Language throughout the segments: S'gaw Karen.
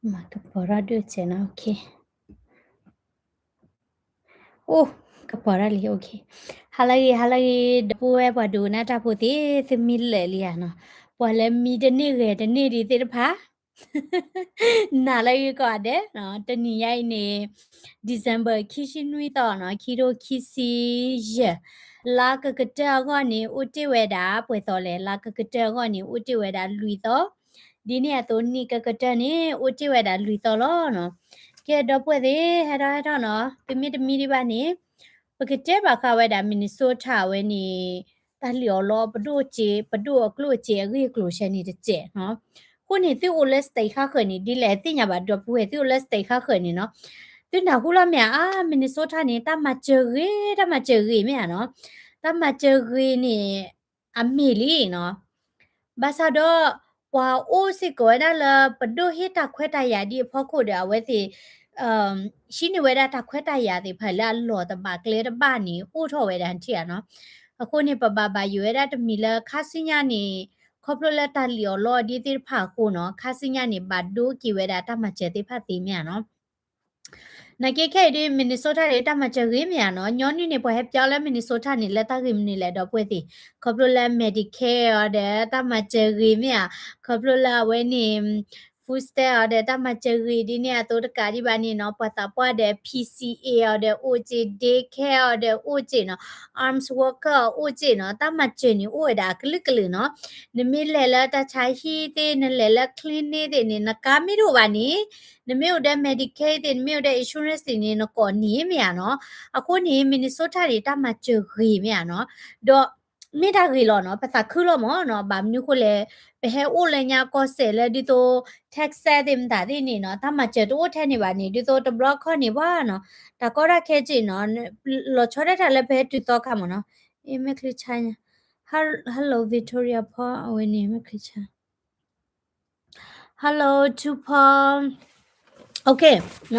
ကပီၤထီၣ်ဒိၣ်စဲးနီၤ, အိၣ်, ကပီၤထီၣ်လံ, ဟါလၢအဂ့ၤ, ဟါလၢအဂ့ၤ ဒီပုၢ်ဝဲၢ်ပှၤဒိကနၣ်တၢ်ဖိသ့ၣ်, သုမံလၢာ်လံဧါနီၤ, ပှၤလၢမံတန့ၢ်ဂဲၤတန့ၢ်ဒံးသ့ၣ်တဖၣ် နၤလၢအဂ့ၤကိးဂၤဒဲး, တနံၤညါအံၤန့ၣ် December ခံဆံနွံသီနီၤ, ခံထိခံဆံယဲၢ်, လါကကတၢၢ်အဂီၢ်န့ၣ် အိၣ်တ့ၢ်ဝဲဒၣ် ပှဲၤသီလဲၣ်, လါကကတၢၢ်အဂီၢ်န့ၣ် အိၣ်တ့ၢ်ဝဲဒၣ်လွံၢ်သီ, ဒ်န့ၣ်အသိးနံၣ်ကကတၢၢ်န့ၣ် အိၣ်တ့ၢ်ဝဲဒၣ်လွံၢ်သီလီၤနီၤ. ကဲ ဒီပုၢ်ဝဲၢ်သ့ၣ်, ဟဲထီၣ်ဟဲထီၣ်နီၤ, သုမ့ၢ်တမံဒံးဘၣ်န့ၣ် ပကတဲဘၣ်ဃးဝဲဒၣ် Minnesota ဝဲန့ၣ် တၢ်လံၣ်အီၣ်လီအီၣ် ပဒိၣ်စ့, ပဒိၣ်အကျိၣ်အစ့အဂ့ၢ်အကျိၤဆဲန့ၣ်တစဲးနီၤ. အဃိန့ၣ် သုအိၣ်လၢ state ဃၣ်ဃၢၤန့ၣ် ဒ်လဲၣ်သ့ၣ်ညါဘၣ် ဒီပုၢ်ဝဲၢ်, သုအိၣ်လၢ state ဃၣ်ဃၢၤန့ၣ်နီၤ, သုနၢ်ဟူလီၤမ့ၢ်ဧါ, Minnesota န့ၣ် တၢ်မၤစၢၤဂ့ၤ, တၢ်မၤစၢၤဂ့ၤမ့ၢ်ဧါနီၤ, တၢ်မၤစၢၤဂ့ၤန့ၣ် အမ့ၢ်လံနီၤ. ဘၣ်ဆၣ်ဒီး ပှၤအိၣ်စ့ၢ်ကီးဝဲဒၣ်လၢ ပဒိၣ်ဟ့ၣ်တၢ်ခွဲးတၢ်ယာ်ဒ်အဖီခိၣ်ဒီး အဝဲသ့ၣ် ဟံးန့ၢ်ဝဲဒၣ်တၢ်ခွဲးတၢ်ယာ်သ့ၣ်တဖၣ်လၢအလီၢ်တဘၣ်ကျဲတဘၣ်န့ၣ် အိၣ်ထီၣ်ဝဲဒၣ်ထံၣ်ဧါနီၤ. အဃိန့ၣ် ပဘၣ်ဘၣ်ယိၣ်ဝဲဒၣ်တမံၤလၢ ခါဆူညါန့ၣ် ခီဖျိလၢတၢ်လံၣ်အီၣ်လီအီၣ်ဒ်သ့ၣ်တဖၣ်အဃိနီၤ, ခါဆူညါန့ၣ် ဘၣ်ဒိက့ၤဝဲဒၣ်တၢ်မၤစၢၤသ့ၣ်တဖၣ်သ့မ့ၢ်ဧါနီၤ. နာ်က့ခဲအံၤဒ် Minnesota န့ၣ် တၢ်မၤစၢၤဂ့ၤမ့ၢ်ဧါနီၤ, ညီနုၢ်န့ၣ် ပှၤဟဲပၠီလၢ Minnesota န့ၣ် လၢတၢ်ဂ့ၢ်မနုၤလဲၣ် ဒီပုၢ်ဝဲၢ်သ့ၣ်, ခီဖျိလၢ Medicare အီၤဒီး တၢ်မၤစၢၤဂ့ၤမ့ၢ်ဧါ, ခီဖျိလၢအဝဲန့ၣ် food stamp အီၤဒီး တၢ်မၤစၢၤဂ့ၤဒ်န့ၣ်အသိးတကးဒံးဘၣ်န့ၣ်နီၤ, ပှၤသးပှၢ်ဒီး P C A အီၤဒီးအိၣ်စ့ၢ်, daycare အီၤဒီးအိၣ်စ့ၢ်နီၤ, arms worker အီၤအိၣ်စ့ၢ်နီၤ, တၢ်မၤစၢၤန့ၣ်အိၣ်ဝဲဒၣ်အကလုာ်ကလုာ်နီၤ. နမ့ၢ်လဲၤလၢတၢ်ဆါဟံၣ်သ့ၣ်, နလဲၤလၢ clinic သ့ၣ်န့ၣ် နကါမ့ၢ်တအိၣ်ဘၣ်န့ၣ်, နမ့ၢ်အိၣ်ဒီး Medicaid သ့ၣ်, နမ့ၢ်အိၣ်ဒီး insurance သ့ၣ်န့ၣ် နကိးန့ၢ်မ့ၢ်ဧါနီၤ. အဃိန့ၣ် Minnesota န့ၣ် တၢ်မၤစၢၤဂ့ၤမ့ၢ်ဧါနီၤ. ဒီးမ့ၢ်တၢ်ဂ့ၤလီၤနီၤ, ပသးခုလီၤမ့ၢ်နီၤ, ဘၣ်မနုၤဃိလဲၣ်, ပဟဲအိၣ်လၢညါကီၢ်စဲၣ်လၢဒ်သိး Texas သ့ၣ်မတၤသ့ၣ်န့ၣ်နီၤ, တၢ်မၤစၢၤတအိၣ်ထဲန့ၣ်ဘၣ်န့ၣ်, ဒ်သိးတဘျီခီန့ၣ်ပှၤနီၤ, တၢ်ကီတၢ်ခဲစ့ၢ်နီၤ, လီၤဆီဒၣ်တၢ်လၢပဟဲတုၤသီခါမ့ၢ်နီၤ. မ့ၢ်ချ့ဆါညါ, Hello Victoria ဖီအဝဲန့ၣ် မ့ၢ်ချ့ဆါ Hello ထူဖီ, OK အ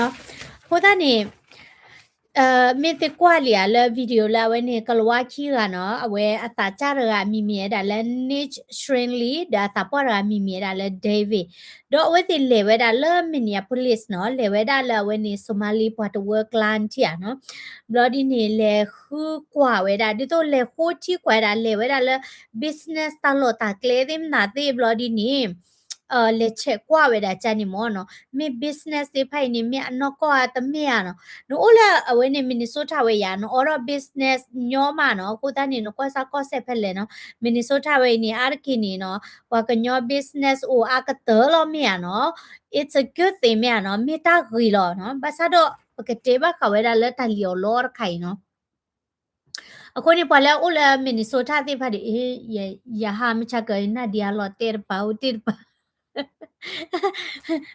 ဃိသတးန့ၣ်, မ့ၢ်သ့ကွၢ်လံဧါလၢ video လၢအဝဲန့ၣ် ကလၤဝါခံဂၤနီၤ, အဝဲအသးစၢ်တဂၤမံၤမံၤဝဲဒၣ်လၢ Nate Schragley ဒီးအသးပှၢ်တဂၤမံၤမံၤဝဲဒၣ်လၢ David, ဒီးအဝဲသ့ၣ်လဲၤဝဲဒၣ်လၢ Minneapolis နီၤ, လဲၤဝဲဒၣ်လၢအဝဲန့ၣ် Somali ပှၤတဝၢကျါထံၣ်ဧါနီၤ. ဘျီဒ်န့ၣ် လဲၤဃုကွၢ်ဝဲဒၣ်, ဒ်သိးလဲၤဃိထံကွၢ်ဝဲဒၣ်, လဲၤဝဲဒၣ်လၢ business တၢ်လီၢ်တၢ်ကျဲသ့ၣ်မတၤသ့ၣ်ဘျီဒ်န့ၣ် လဲၤဆဲးကွၢ်ဝဲဒၣ်ကန့ၣ်မ့ၢ်နီၤ, မ့ၢ် business သ့ၣ်တဖၣ်အံၤန့ၣ် မ့ၢ်အနီၢ်ကီၢ်ဧါတမ့ၢ်ဧါနီၤ. နအိၣ်လၢအဝဲန့ၣ် Minnesota ဝဲယၤ, နအိးထီၣ် business ညီမးနီၤ, အဃိသတးန့ၣ် နကွၢ်စၢ်ကီၢ်စဲၣ်ဖဲလဲၣ်နီၤ, Minnesota ဝဲအံၤန့ၣ် အါတက့ၢ်န့ၣ်နီၤ, ပှၤကညီ business အိၣ်အါကတၢၢ်လီၤမ့ၢ်ဧါနီၤ. It's a good thing မ့ၢ်ဧါနီၤ, မ့ၢ်တၢ်ဂ့ၤလီၤနီၤ. ဘၣ်ဆၣ်ဒီး ပကတဲဘၣ်ဃးဝဲဒၣ်လၢတၢ်လံၣ်အီၣ်လီအီၣ်တခါအံၤနီၤ. အဃိန့ၣ် ပှၤလၢအအိၣ်လၢ Minnesota သ့ၣ်တဖၣ်ဒီး အ့, ယဟးမုၢ်ဆါကၢ ယနၢ်ဒံးအလီၢ်တဲတပၤ အိၣ်တ့ၢ်တပၤ,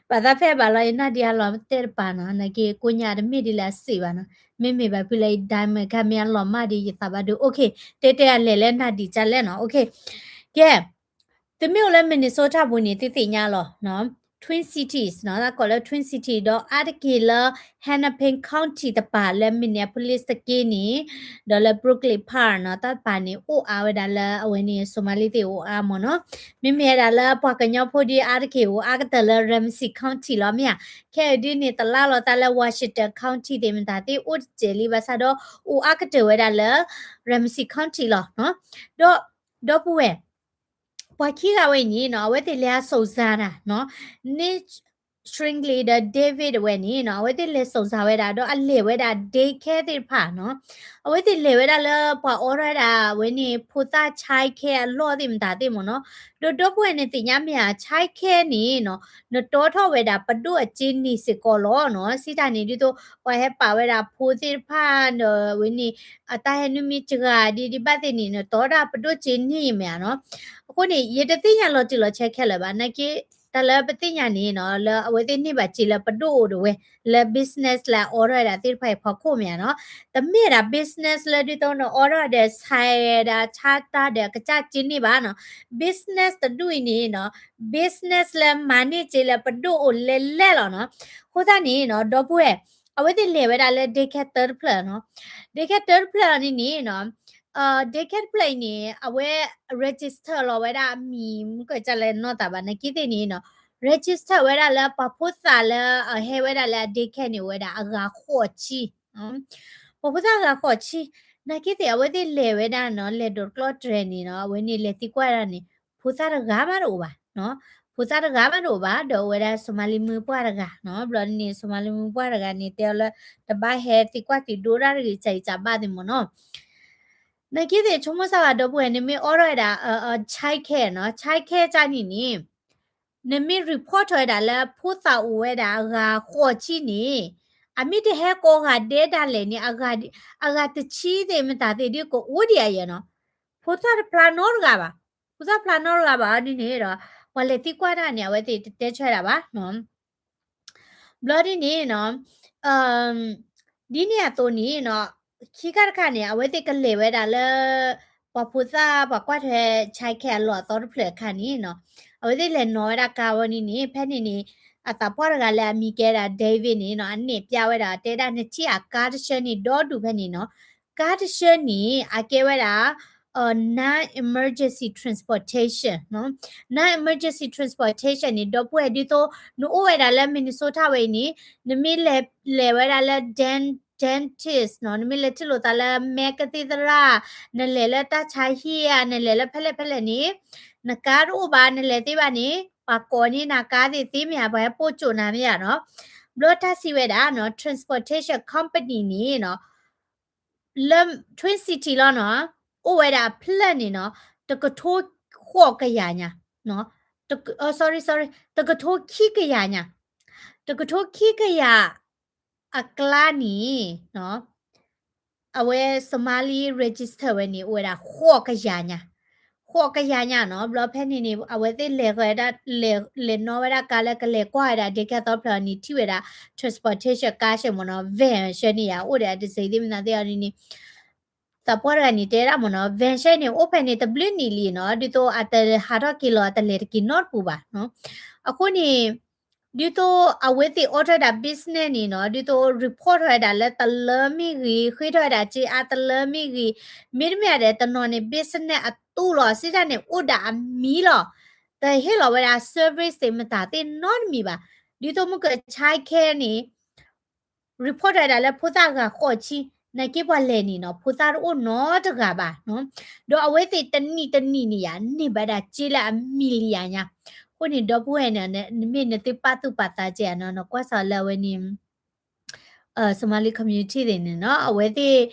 ပာ်သးဖဲဘၣ်လီၤ ယနၢ်ဒံးအလီၢ်တဲတပၤနီၤ, နာ်က့ကိးညါတမ့ၢ်ဒ်လဲၣ်အစံးဘၣ်နီၤ, မ့မ့ၢ်ဘၣ်ဖုလၢယဒၣ်မ့ၢ်ခါမ့ၢ်အလီၢ်မၢ်ဒီး ယသးဘၣ်ဒိ OK, တဲတဲအလဲၤလၢနၢ်ဒံးကလဲၣ်နီၤ, OK, ကဲ သုမ့ၢ်အိၣ်လၢ Minnesota ပူၤန့ၣ် သုသ့ၣ်ညါလီၤနီၤ, Twin Cities နီၤ, တၢ်ကိးလၢ Twin City ဒီးအါတက့ၢ်လၢ Hennepin County တပၤလၢ Minneapolis တက့ၢ်န့ၣ်, ဒီးလၢ Brooklyn Park နီၤ, တၢ်တပၤန့ၣ် အိၣ်အါဝဲဒၣ်လၢအဝဲန့ၣ် Somali သ့ၣ်အိၣ်အါမ့ၢ်နီၤ, မ့မ့ၢ်ဝဲဒၣ်လၢပှၤကညီဖိဒ်အါတက့ၢ်အိၣ်အါကတၢၢ်လၢ Ramsey County လီၤမ့ၢ်ဧါ, ခဲအံၤဒ်န့ၣ် တလါလီၤသးလၢ Washington County သ့ၣ်မတၤသ့ၣ်အိၣ်တစဲးလံ ဘၣ်ဆၣ်ဒီး အိၣ်အါကတၢၢ်ဝဲဒၣ်လၢ Ramsey County လီၤနီၤ, ဒီး ဒီပုၢ်ဝဲၢ် ပှၤခံဂၤဝဲအံၤန့ၣ်နီၤ, အဝဲသ့ၣ်လဲၤအစိာ်စါတၢ်နီၤ, Nate Schragley ဒီး David ဝဲန့ၣ်နီၤ, အဝဲသ့ၣ်လဲၤစိာ်စါဝဲဒၣ် ဒီးအလဲၤဝဲဒၣ် daycare သ့ၣ်တဖၣ်နီၤ, အဝဲသ့ၣ်လဲၤဝဲဒၣ်လၢပှၤအိးထီၣ်ဝဲဒၣ်ဝဲန့ၣ် ဖိသၣ် childcare အလီၢ်သ့ၣ်မတၤသ့ၣ်မ့ၢ်နီၤ, ဒီးဒီပုၢ်ဝဲၢ်န့ၣ်သ့ၣ်ညါမ့ၢ်ဧါ, childcare န့ၣ်နီၤ, နတီထီၣ်ဝဲဒၣ်ပဒိၣ်အစ့န့ၢ်စ့ၢ်ကီးလီၤနီၤ, စံးတၢ်န့ၣ် ဒ်သိး ပှၤဟဲပာ်ဝဲဒၣ်ဖိသ့ၣ်တဖၣ်ဒီးဝဲန့ၣ် အတၢ်ဟဲနုာ်မ့ၢ်စှၤဒ်ဒ်ဘၣ်သ့ၣ်န့ၣ် နတီတၢ်ပဒိၣ်စ့န့ၢ်မ့ၢ်ဧါနီၤ, အဃိန့ၣ် ယတသ့ၣ်ညါလီၤတံၢ်လီၤဆဲးခဲလၢာ်ဘၣ်, နာ်က့ တၢ်လၢပသ့ၣ်ညါန့ၣ်နီၤ, လၢအဝဲသ့ၣ်န့ၢ်ဘၣ်စ့လၢပဒိၣ်အိၣ်ဒီးဝဲ, လၢ business လၢအအိးထီၣ်ဝဲဒၣ်သ့ၣ်တဖၣ်အံၤဖီခိၣ်မ့ၢ်ဧါနီၤ, တမ့ၢ်ဒၣ် business လၢဒ်သိးနအိးထီၣ်ဒီး ဆဲးဒီးဆါတၢ်ဒီး ကစၢ်စ့န့ၢ်ဘၣ်နီၤ, business တဒူၣ်အံၤန့ၣ်နီၤ, business လၢမၤန့ၢ်စ့လၢပဒိၣ်အိၣ်လဲၣ်လဲၣ်လီၤနီၤ, အဃိသတးန့ၣ်နီၤ ဒီပုၢ်ဝဲၢ် အဝဲသ့ၣ်လဲၤဝဲဒၣ်လၢ daycare တၢတဖျၢၣ်နီၤ, daycare တၢတဖျၢၣ်န့ၣ်န့ၣ်နီၤ, daycare တဖျၢၣ်အံၤန့ၣ် အဝဲ register လီၤဝဲဒၣ်အမံၤ မုၢ်ကၢ်ကၢ်လဲၣ်နီၢ်သးဘၣ် နာ်က့သ့ၣ်န့ၣ်နီၤ, register ဝဲဒၣ်လၢပှၤဖိသၣ်လၢအဟဲဝဲဒၣ်လၢအ daycare န့ၣ် အိၣ်ဝဲဒၣ်အဂၤဃိးဆံ, ပှၤဖိသၣ်အဂၤဃိးဆံ, နာ်က့သ့ၣ် အဝဲသ့ၣ်လဲၤဝဲဒၣ်နီၤ လဲၤဒိးတကျီတြဲၤန့ၣ်နီၤ အဝဲန့ၣ်လဲၤသံကွၢ်ဒၣ်န့ၣ် ဖိသၣ်တဂၤမးတအိၣ်ဘၣ်, ဖိသၣ်တဂၤမးတအိၣ်ဘၣ် ဒီးအိၣ်ဝဲဒၣ် Somali မုၣ်ပှၢ်တဂၤနီၤ ဘျီန့ၣ် Somali မုၣ်ပှၢ်တဂၤန့ၣ် တဲအီၤလၢ တဘၣ်ဟဲသံကွၢ်သံဒိးတၢ်တဂ့ၤ ကၢအံၤကၢဘၣ်သ့ၣ်မ့ၢ်နီၤ နာ်က့သ့ၣ် ဆိကမိၣ်စၢ်ဘၣ်ဒီပုၢ်ဝဲၢ် နမ့ၢ်အိးထီၣ်ဝဲဒၣ် child care နီၤ child care ကၢန့ၣ်န့ၣ် နမ့ၢ် report ထီၣ်ဝဲဒၣ်လၢဖိသၣ်အိၣ်ဝဲဒၣ်အဂၤဃိးဆံန့ၣ် အမ့ၢ်တဟဲကိးဂၤဒဲးဒၣ်လဲာ်န့ၣ် အဂၤတဆံသ့ၣ်မတၤသ့ၣ်ဒ်ကအိၣ်ဒံးအယဲၢ်နီၤ ဖိသၣ်တဖျါနီတဂၤဘၣ်, ဖိသၣ်ဖျါနီတဂၤဘၣ်ဒ်န့ၣ်ဒီး ပှၤလဲၤသံကွၢ်တၢ်န့ၣ် အဝဲသ့ၣ်တတဲဆၢဒၣ်ဘၣ်နီၤ ဘျီဒ်န့ၣ်နီၤ ဒ်န့ၣ်အသိးန့ၣ်နီၤ ခံခါတခါန့ၣ် အဝဲသ့ၣ်ကလဲၤဝဲဒၣ်လၢ ပှၤဖိသၣ်ပှၤကွၢ်ထွဲ child care အလီၢ်အသီတဖျၢၣ်အခါန့ၣ်နီၤ အဝဲသ့ၣ်လဲၤနီၤဝဲဒၣ်ကါဝဲန့ၣ်န့ၣ် ဖဲန့ၣ်န့ၣ် အသးပှၢ်တဂၤလၢအမံၤကဲဒၣ် David န့ၣ်နီၤ အနဲၣ်ပျၢ်ဝဲဒၣ် တဲဒၣ်နထံၣ်အကါတဆၢန့ၣ် ဒီဒူၣ်ဖဲန့ၣ်နီၤ ကါတဆၢန့ၣ် အကဲဝဲဒၣ် non-emergency transportation နီၤ non-emergency transportation န့ၣ် ဒီပုၢ်ဝဲၢ်ဒ်သိး နအိၣ်ဝဲဒၣ်လၢ Minnesota ဝဲအံၤန့ၣ် နမ့ၢ်လဲၤလဲၤဝဲဒၣ်လၢ dent dentist နီၤ နမ့ၢ်လဲၤထံၣ်လိာ်သးလၢမဲကသံၣ်သရၣ် နလဲၤလၢတၢ်ဆါဟံၣ်ဧါ နလဲၤလၢဖဲလဲၣ်ဖဲလဲၣ်န့ၣ် နကါတအိၣ်ဘၣ် နလဲၤသ့ဘၣ်န့ၣ် ပှၤကိးန့ၢ်နၤကါသ့ၣ်သ့မ့ၢ်ဧါ ပှၤဟဲပိာ်ကၠိနၤမ့ၢ်ဧါနီၤ ဘျီတၢ်စံးဝဲဒၣ်နီၤ transportation company န့ၣ်နီၤ လၢ Twin City လီၤနီၤ အိၣ်ဝဲဒၣ်အဖျၢၣ်န့ၣ်နီၤ တကထိဃိးကယၤညါ sorry sorry တကထိခံကယၤညါ တကထိခံကယၤ အကျါန့ၣ် အဝဲ Somali register ဝဲန့ၣ် အိၣ်ဝဲဒၣ်ဃိးကယၤညါ ဃိးကယၤညါနီၤ ဘျီဖဲန့ၣ်န့ၣ် အဝဲသ့ၣ်လဲၤဃီၤဒၣ် လဲၤနီၤဝဲဒၣ်ကါလၢကလဲၤကွၢ်ဝဲဒၣ် daycare သီဖျၢၣ်န့ၣ် ထံၣ်ဝဲဒၣ် transportation ကါဆဲးမ့ၢ်နီၤ van ဆဲးန့ၣ်ယါ အိၣ်ဒီးအတစ့သ့ၣ်မနုၤသ့ၣ်အီၤန့ၣ်န့ၣ် သးပှၢ်တဂၤန့ၣ် တဲဒၣ်မ့ၢ်နီၤ van ဆဲးန့ၣ် အိၣ်ဖဲန့ၣ်တဘျုးနံၣ်လံနီၤ ဒ်သိးအတဟးထီၣ်က့ၤလီၤ အတလဲၤတက့ၤနီတပူၤဘၣ်နီၤ အဃိန့ၣ် ဒ်သိးအဝဲသ့ၣ်အိးထီၣ်ဝဲဒၣ် business န့ၣ်နီၤ ဒ်သိး report ထီၣ်ဝဲဒၣ်လၢတလၢမ့ၢ်ဂ့ၤ ဃ့ထီၣ်ဝဲဒၣ်စ့အါတလၢမ့ၢ်ဂ့ၤ မ့တမ့ၢ်ဒဲးတနီၤန့ၣ် business အတူၢ်လီၤစံးတၢ်န့ၣ် အိၣ်ဒၣ်အမံၤလီၤ တဟ့ၣ်လီၤဝဲဒၣ် service သ့ၣ်မတၤသ့ၣ်နီတမံၤဘၣ် ဒ်သိးမုၢ်က child care န့ၣ် report ထီၣ်ဝဲဒၣ်လၢဖိသၣ်အဂၤဃိးဆံ နာ်က့ပှၤလဲၤန့ၣ်နီၤ ဖိသၣ်တအိၣ်နီတဂၤဘၣ်နီၤ ဒီးအဝဲသ့ၣ်တနံၣ်တနံၣ်န့ၣ်ယါ န့ၢ်ဘၣ်ဒၣ်စ့လၢအမံၤလံယါညါ အဃိန့ၣ် ဒီပုၢ်ဝဲၢ်န့ၣ် နမ့ၢ်နသုပာ်သူၣ်ပာ်သးကဲဧါနီၤ နကွၢ်စးလၢအဝဲန့ၣ် Somali community သ့ၣ်န့ၣ်နီၤ အဝဲသ့ၣ်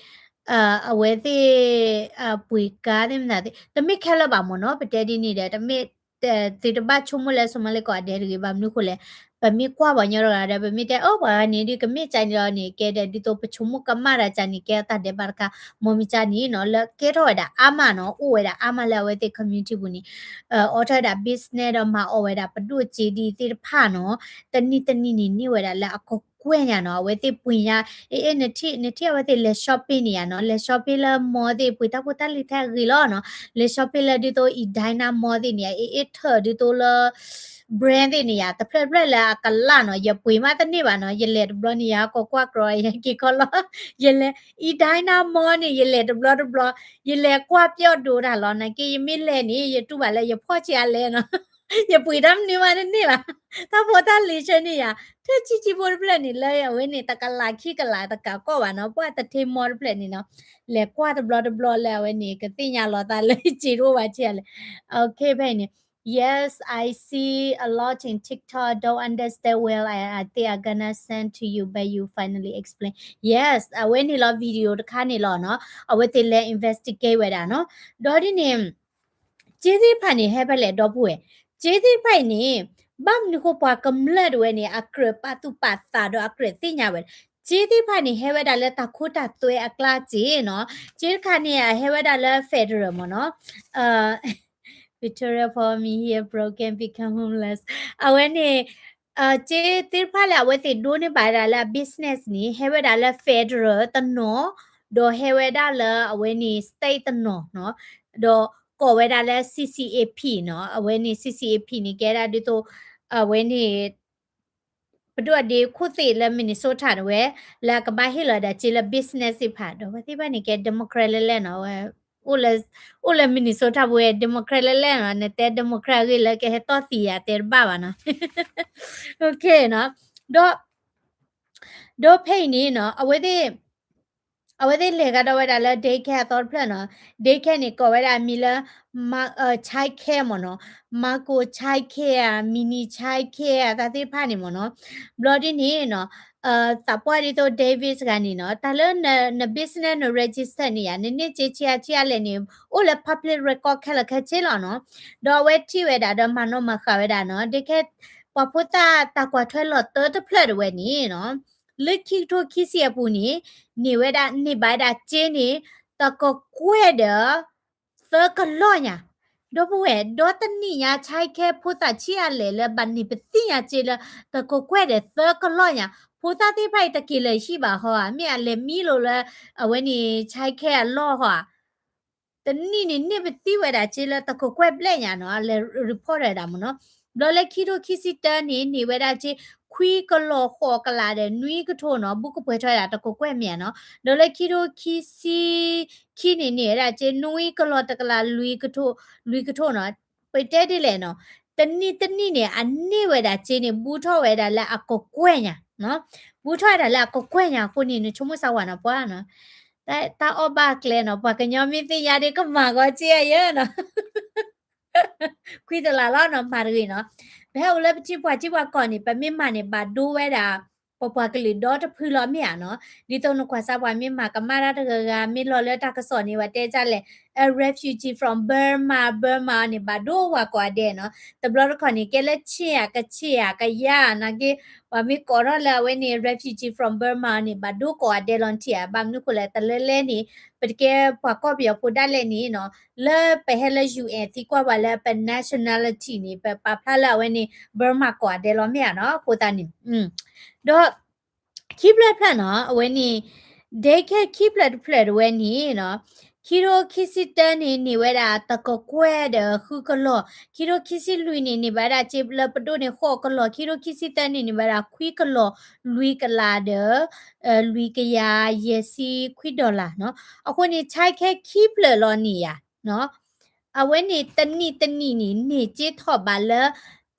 အဝဲသ့ၣ် ပှ့ၤကါသ့ၣ်မနုၤသ့ၣ် တမ့ၢ်ခဲလၢာ်ဘၣ်မ့ၢ်နီၤ ပတဲဒ်န့ၣ်ဒီး တမ့ၢ် သုတဘၣ်ဆိကမိၣ်လၢ Somali ကိးဂၤဒဲးတဂ့ၤ ဘၣ်မနုၤဃိလဲၣ် ပမ့ၢ်ကွၢ်ပှၤကညီတဂၤဒီး ပမ့ၢ်တဲအၢ ပှၤဂၤန့ၣ်ဒ်ကမ့ၢ်ကၢန့ၣ်ဒီးန့ၣ် ကဲဒီးဒ်သိးပဆိကမိၣ်ကမၣ်တၢ်ကၢန့ၣ် ကဲတၢ်ဒဲးဘးတခါ မ့ၢ်မ့ၢ်ကၢန့ၣ်နီၤ လၢကဲထီၣ်ဝဲဒၣ်အါမးနီၤ အိၣ်ဝဲဒၣ်အါမးလၢအဝဲသ့ၣ် community ပူၤန့ၣ် အိးထီၣ်ဝဲဒၣ် business ဒီးမၤအီၣ်ဝဲဒၣ်ပဒိၣ်စ့ဒ်သ့ၣ်တဖၣ်နီၤ တနံၣ်တနံၣ်န့ၣ်န့ၢ်ဝဲဒၣ်လၢအကကွဲၢ်ညါနီၤ အဝဲသ့ၣ်ပှ့ၤညါ အ့ၣ်အ့ၣ် နထံၣ် နထံၣ်အဝဲသ့ၣ်လဲၤ shopping န့ၣ်ယါနီၤ လဲၤ shopping လၢ mall သ့ၣ် ပှ့ၤတၢ်ဖိတၢ်လံၤထဲအဂ့ၤလီၤနီၤ လဲၤ shopping လၢဒ်သိး Edina Mall သ့ၣ်န့ၣ် အ့ၣ်အ့ၣ် ထၢၣ်ဒ်သိးလၢ brand သ့ၣ်န့ၣ်ယါ တဖျၢၣ်တဖျၢၣ်လၢအကလၢ်နီၤ ယပှ့ၤမးတန့ၢ်ဘၣ်နီၤ ယလဲၤတဘျီန့ၣ် ယဟးကိးကွၢ်ကြီ ယဟဲက့ၤခီလီၤ ယလဲၤ Edina Mall န့ၣ် ယလဲၤတဘျီတဘျီ ယလဲၤကွၢ်ပျီၣ်ဒိးတၢ်လီၤ နာ်က့ယမ့ၢ်လဲၤန့ၣ် ယတူၢ်ဘၣ်လၢယဖီၣ်ဆံးအလဲနီၤ ယပှ့ၤတၢ်မနုၤမးတန့ၢ်ဘၣ် တၢ်ဖိတၢ်လံၤဆၢန့ၣ်ယါ ထဲဆံးဆံးဖိတဖျၢၣ်န့ၣ် လၢအဝဲန့ၣ်တကလးခံကလးတကးကီၢ်ဘၣ်နီၤ ပှၢ်တထ့မီတဖျၢၣ်န့ၣ်နီၤ လဲၤကွၢ်တဘျီတဘျီလၢအဝဲန့ၣ် ကသ့ၣ်ညါလီၤသးလၢစ့တအိၣ်ဘၣ်ဆံးအလဲ OK ဖဲအံၤန့ၣ် Yes, I see a lot in TikTok. Don't understand well. I, I think I'm gonna send to you, but you finally explain. Yes, အဝဲန့ၣ်လီၤ video တခါန့ၣ်လီၤနီၤ အဝဲသ့ၣ်လဲၤ investigate ဝဲဒၣ်နီၤ ဒီးဒ်န့ၣ် စ့သ့ၣ်တဖၣ်န့ၣ် ဟဲဖဲလဲၣ်ဒီပုၢ်ဝဲၢ် စ့သ့ၣ်တဖၣ်အံၤန့ၣ် ဘၣ်မနုၤဃိပှၤကမျၢၢ်တဝဲန့ၣ် အကြၢးပာ်သူၣ်ပာ်သးဒီးအကြၢးသ့ၣ်ညါဝဲ စ့သ့ၣ်တဖၣ်န့ၣ် ဟဲဝဲဒၣ်လၢတၢ်ခိတၢ်သွဲအကျါစ့ၢ်နီၤ စ့တခါန့ၣ် အဟဲဝဲဒၣ်လၢ federal မ့ၢ်နီၤ Victoria for me here broken become homeless အဝဲန့ၣ် စ့သ့ၣ်တဖၣ်လၢအဝဲသ့ၣ်ဒိးန့ၢ်ဘၣ်ဝဲဒၣ်လၢအ business န့ၣ် ဟဲဝဲဒၣ်လၢ federal တနီၤ ဒီးဟဲဝဲဒၣ်လၢအဝဲန့ၣ် state တနီၤနီၤ ဒီးကိးဝဲဒၣ်လၢ C C A P နီၤ အဝဲန့ၣ် C C A P န့ၣ် ကဲဒၣ်ဒ်သိး အဝဲန့ၣ် ပဒိၣ်အဒ့ခိၣ်သ့ၣ်လၢ Minnesota တဝဲ လၢအကဘၣ်ဟ့ၣ်လီၤဒၣ်စ့လၢ business သ့ၣ်တဖၣ် ဒီးအဝဲသ့ၣ်တဖၣ်န့ၣ် ကဲ Democrat လဲၣ်လဲၣ်နီၤ အဝဲ အိၣ်လၢ အိၣ်လၢ Minnesota ပူၤဝဲ Democrat လဲၣ်လဲၣ်နီၤ, နတဲ Democrat အဂ့ၢ်လၢကဟဲတီၢ်သံယၤတဲတဘၣ်ဘၣ်နီၤ. နီၤ, ဒီး ဒီးဖဲအံၤန့ၣ်နီၤ အဝဲသ့ၣ် အဝဲသ့ၣ်လဲၤကဒီးဝဲဒၣ်လၢ daycare အသီတဖျၢၣ်နီၤ, daycare န့ၣ် ကိးဝဲဒၣ်အမံၤလၢ child care မ့ၢ်နီၤ, Marco child care ဧါ, mini child care အတၢ်သ့ၣ်တဖၣ်န့ၣ်မ့ၢ်နီၤ. ဘျီဒ်န့ၣ်နီၤ သးပှၢ်ဒ်သိး David တဂၤန့ၣ်နီၤ, တၢ်လၢန business န register န့ၣ်ယါ, နန့ၢ်စ့ဆံအါဆံအါလဲၣ်န့ၣ် အိၣ်လၢ public record ခဲလၢာ်ခဲဆ့လီၤနီၤ. ဒီးအဝဲထံၣ်ဝဲဒၣ်ဒီးမၤနီၣ်မၤဃာ်ဝဲဒၣ်နီၤ, daycare ပှၤဖိသၣ်တၢ်ကွၢ်ထွဲလီၤတၢတဖျၢၣ်တဝဲန့ၣ်နီၤ, လၢခံကထိခံဆံအပူၤန့ၣ် န့ၢ်ဝဲဒၣ် န့ၢ်ဘၣ်ဝဲဒၣ်စ့န့ၣ် တကကွဲၢ်ဒီး သၢကလီၢ်ညါ, ဒီပုၢ်ဝဲၢ် ဒီတနံၣ်ညါ child care ဖိသၣ်ဆံးအါလဲၣ်လၢဘၣ်န့ၢ်ပသံၣ်ညါစ့လၢ တကကွဲၢ်ဒီးသၢကလီၢ်ညါ, ဖိသၣ်သ့ၣ်တဖၣ်အံၤတက့ၤလၢၤဟံၣ်ဘၣ်ဟီဧါ, မ့ၢ်အလဲၤမံလိာ်လၢ အဝဲန့ၣ် child care အလီၢ်ဟီဧါ, တနံၣ်န့ၣ်န့ၢ်ပသံၣ်ဝဲဒၣ်စ့လၢတကကွဲၢ်ဘျဲၣ်ညါနီၤ, အလဲၤ report ဝဲဒၣ်မ့ၢ်နီၤ. ဘျီလၢခံကထိခံဆံတၢန့ၣ် န့ၢ်ဝဲဒၣ်စ့ခွံကလီၢ်ဃိးကလးဒီးနွံကထိနီၤ, ဘူၣ်ကပှဲၤထီၣ်ဝဲဒၣ်တကကွဲၢ်မ့ၢ်ဧါနီၤ. ဒီးလၢခံကထိခံဆံခံန့ၣ် န့ၢ်ဝဲဒၣ်စ့နွံကလီၢ်တကလးလွံၢ်ကထိ, လွံၢ်ကထိနီၤ. ပတဲဒ်လဲၣ်နီၤ, တနံၣ်တနံၣ်န့ၣ် အန့ၢ်ဝဲဒၣ်စ့န့ၣ် ဘူးထီၣ်ဝဲဒၣ်လၢအကကွဲၢ်ညါ, ဘူးထီၣ်ဝဲဒၣ်လၢအကကွဲၢ်ညါအဃိန့ၣ် နဆိကမိၣ်စၢ်ဝဲနီၤပှၤနီၤ တၢ်အီၣ်ဘၣ်ကျဲနီၤ, ပှၤကညီမ့ၢ်သ့ၣ်ညါဒီးကမၤဂီၤစ့အယဲနီၤ, ခွံတလးလီၤနီၤ, မၤတဂ့ၤနီၤ. ပဟဲအိၣ်လၢပထံပှၤထံပှၤကီၢ်န့ၣ် ပမ့ၢ်မၤန့ၣ် ဘၣ်ဒိဝဲဒၣ် ပပှၤကလုာ်ဒီတဖုလီၤမ့ၢ်ဧါနီၤ. ဒ်သိးနကွၢ်စၢ်ပှၤမ့ၢ်မၤကမၣ်တၢ်တဂၤဂၤ မ့ၢ်လီၤလၢတၢ်ကစီၣ်န့ၣ် ပှၤတဲဒ်လဲၣ်, a refugee from Burma, Burma န့ၣ် ဘၣ်ဒိဝဲကိးဂၤဒဲးနီၤ. တဘျီတခီၣ်န့ၣ် ကဲလၢ Chin ဧါ, ကချ့ၣ်ဧါ, ကယါဧါ, နာ်က့ ပှၤမ့ၢ်ကိးထီၣ်လၢအဝဲန့ၣ် refugee from Burma န့ၣ် ဘၣ်ဒိကိးဂၤဒဲးလီၤနထံၣ်ဧါ. ဘၣ်မနုၤဃိလဲၣ် တလၢလဲၣ်န့ၣ် ပတကဲပှၤကီၢ်ပယီၤဖိဒၣ်လဲၣ်န့ၣ်နီၤ, လၢပဟဲလၢ UN သံကွၢ်ပှၤလၢပ nationality န့ၣ် ပပာ်ဖျါလၢအဝဲန့ၣ် Burma ကိးဂၤဒဲးလီၤမ့ၢ်ဧါနီၤ. အဃိသတးန့ၣ် ဒီး ခံဖျၢၣ်တဖျၢၣ်နီၤ, အဝဲန့ၣ် daycare ခံဖျၢၣ်တဖျၢၣ်တဝဲန့ၣ်နီၤ, ခံထိခံဆံတၢန့ၣ် န့ၢ်ဝဲဒၣ်တကကွဲၢ်ဒီးဃုကလီၢ်, ခံထိခံဆံလွံၢ်န့ၣ် န့ၢ်ဘၣ်ဝဲဒၣ်စ့လၢပဒိၣ်န့ၣ်ဃိးကလီၢ်, ခံထိခံဆံသၢန့ၣ် န့ၢ်ဘၣ်ဝဲဒၣ်ခွံကလီၢ်လွံၢ်ကလးဒီး လွံၢ်ကယၤယဲၢ်ဆံခွံ dollar နီၤ. အဃိန့ၣ် child care ခံဖျၢၣ်လီၤန့ၣ်ယါ အဝဲန့ၣ်တနံၣ်တနံၣ်န့ၣ် န့ၢ်စ့ထီၣ်ဘးလၢ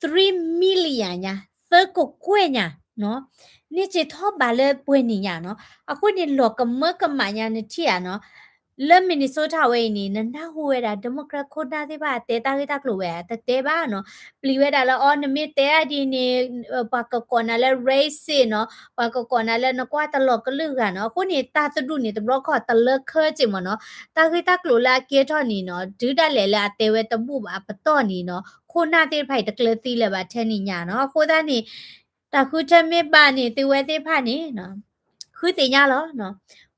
three million ညါ, သၢကကွဲၢ်ညါ, န့ၢ်စ့ထီၣ်ဘးလၢပှဲၤနံၣ်ညါနီၤ. အဃိန့ၣ် လီၤကမၢကမၣ်ညါနထံၣ်ဧါနီၤ. လၢ Minnesota ဝဲအံၤန့ၣ် နနၢ်ဟူဝဲဒၣ် Democrat ခိၣ်နၢ်သ့ၣ်တဖၣ်တဲတၢ်ဂ့ၢ်တၢ်ကျိၤဝဲ တတဲဘၣ်နီၤ. ပျံၤဝဲဒၣ်လၢ အီ နမ့ၢ်တဲအဒ်န့ၣ် ပှၤကကိးနၤလၢ racist နီၤ, ပှၤကကိးနၤလၢနကွၢ်တလီၤကလုာ်ဂၤနီၤ. အဃိန့ၣ် တၢ်သဒူၣ်န့ၣ် တဘျီခီၣ်တလၢခဲစ့ၢ်မ့ၢ်နီၤ. တၢ်ဂ့ၢ်တၢ်ကျိၤလၢအကဲထီၣ်န့ၣ်နီၤ, တုၤဒၣ်လဲာ်လၢအတဲဝဲတဘူၣ်ဘၣ်အပတီၢ်န့ၣ်နီၤ, ခိၣ်နၢ်သ့ၣ်တဖၣ်အံၤတကျၢၤသံလၢၤဘၣ်ထဲန့ၣ်ညါနီၤ. အဃိသတးန့ၣ် တၢ်ဃုထၢမ့ၢ်ဘၣ်န့ၣ် သုဝဲသ့ၣ်တဖၣ်န့ၣ် ဃုသ့ၣ်ညါလီၤ.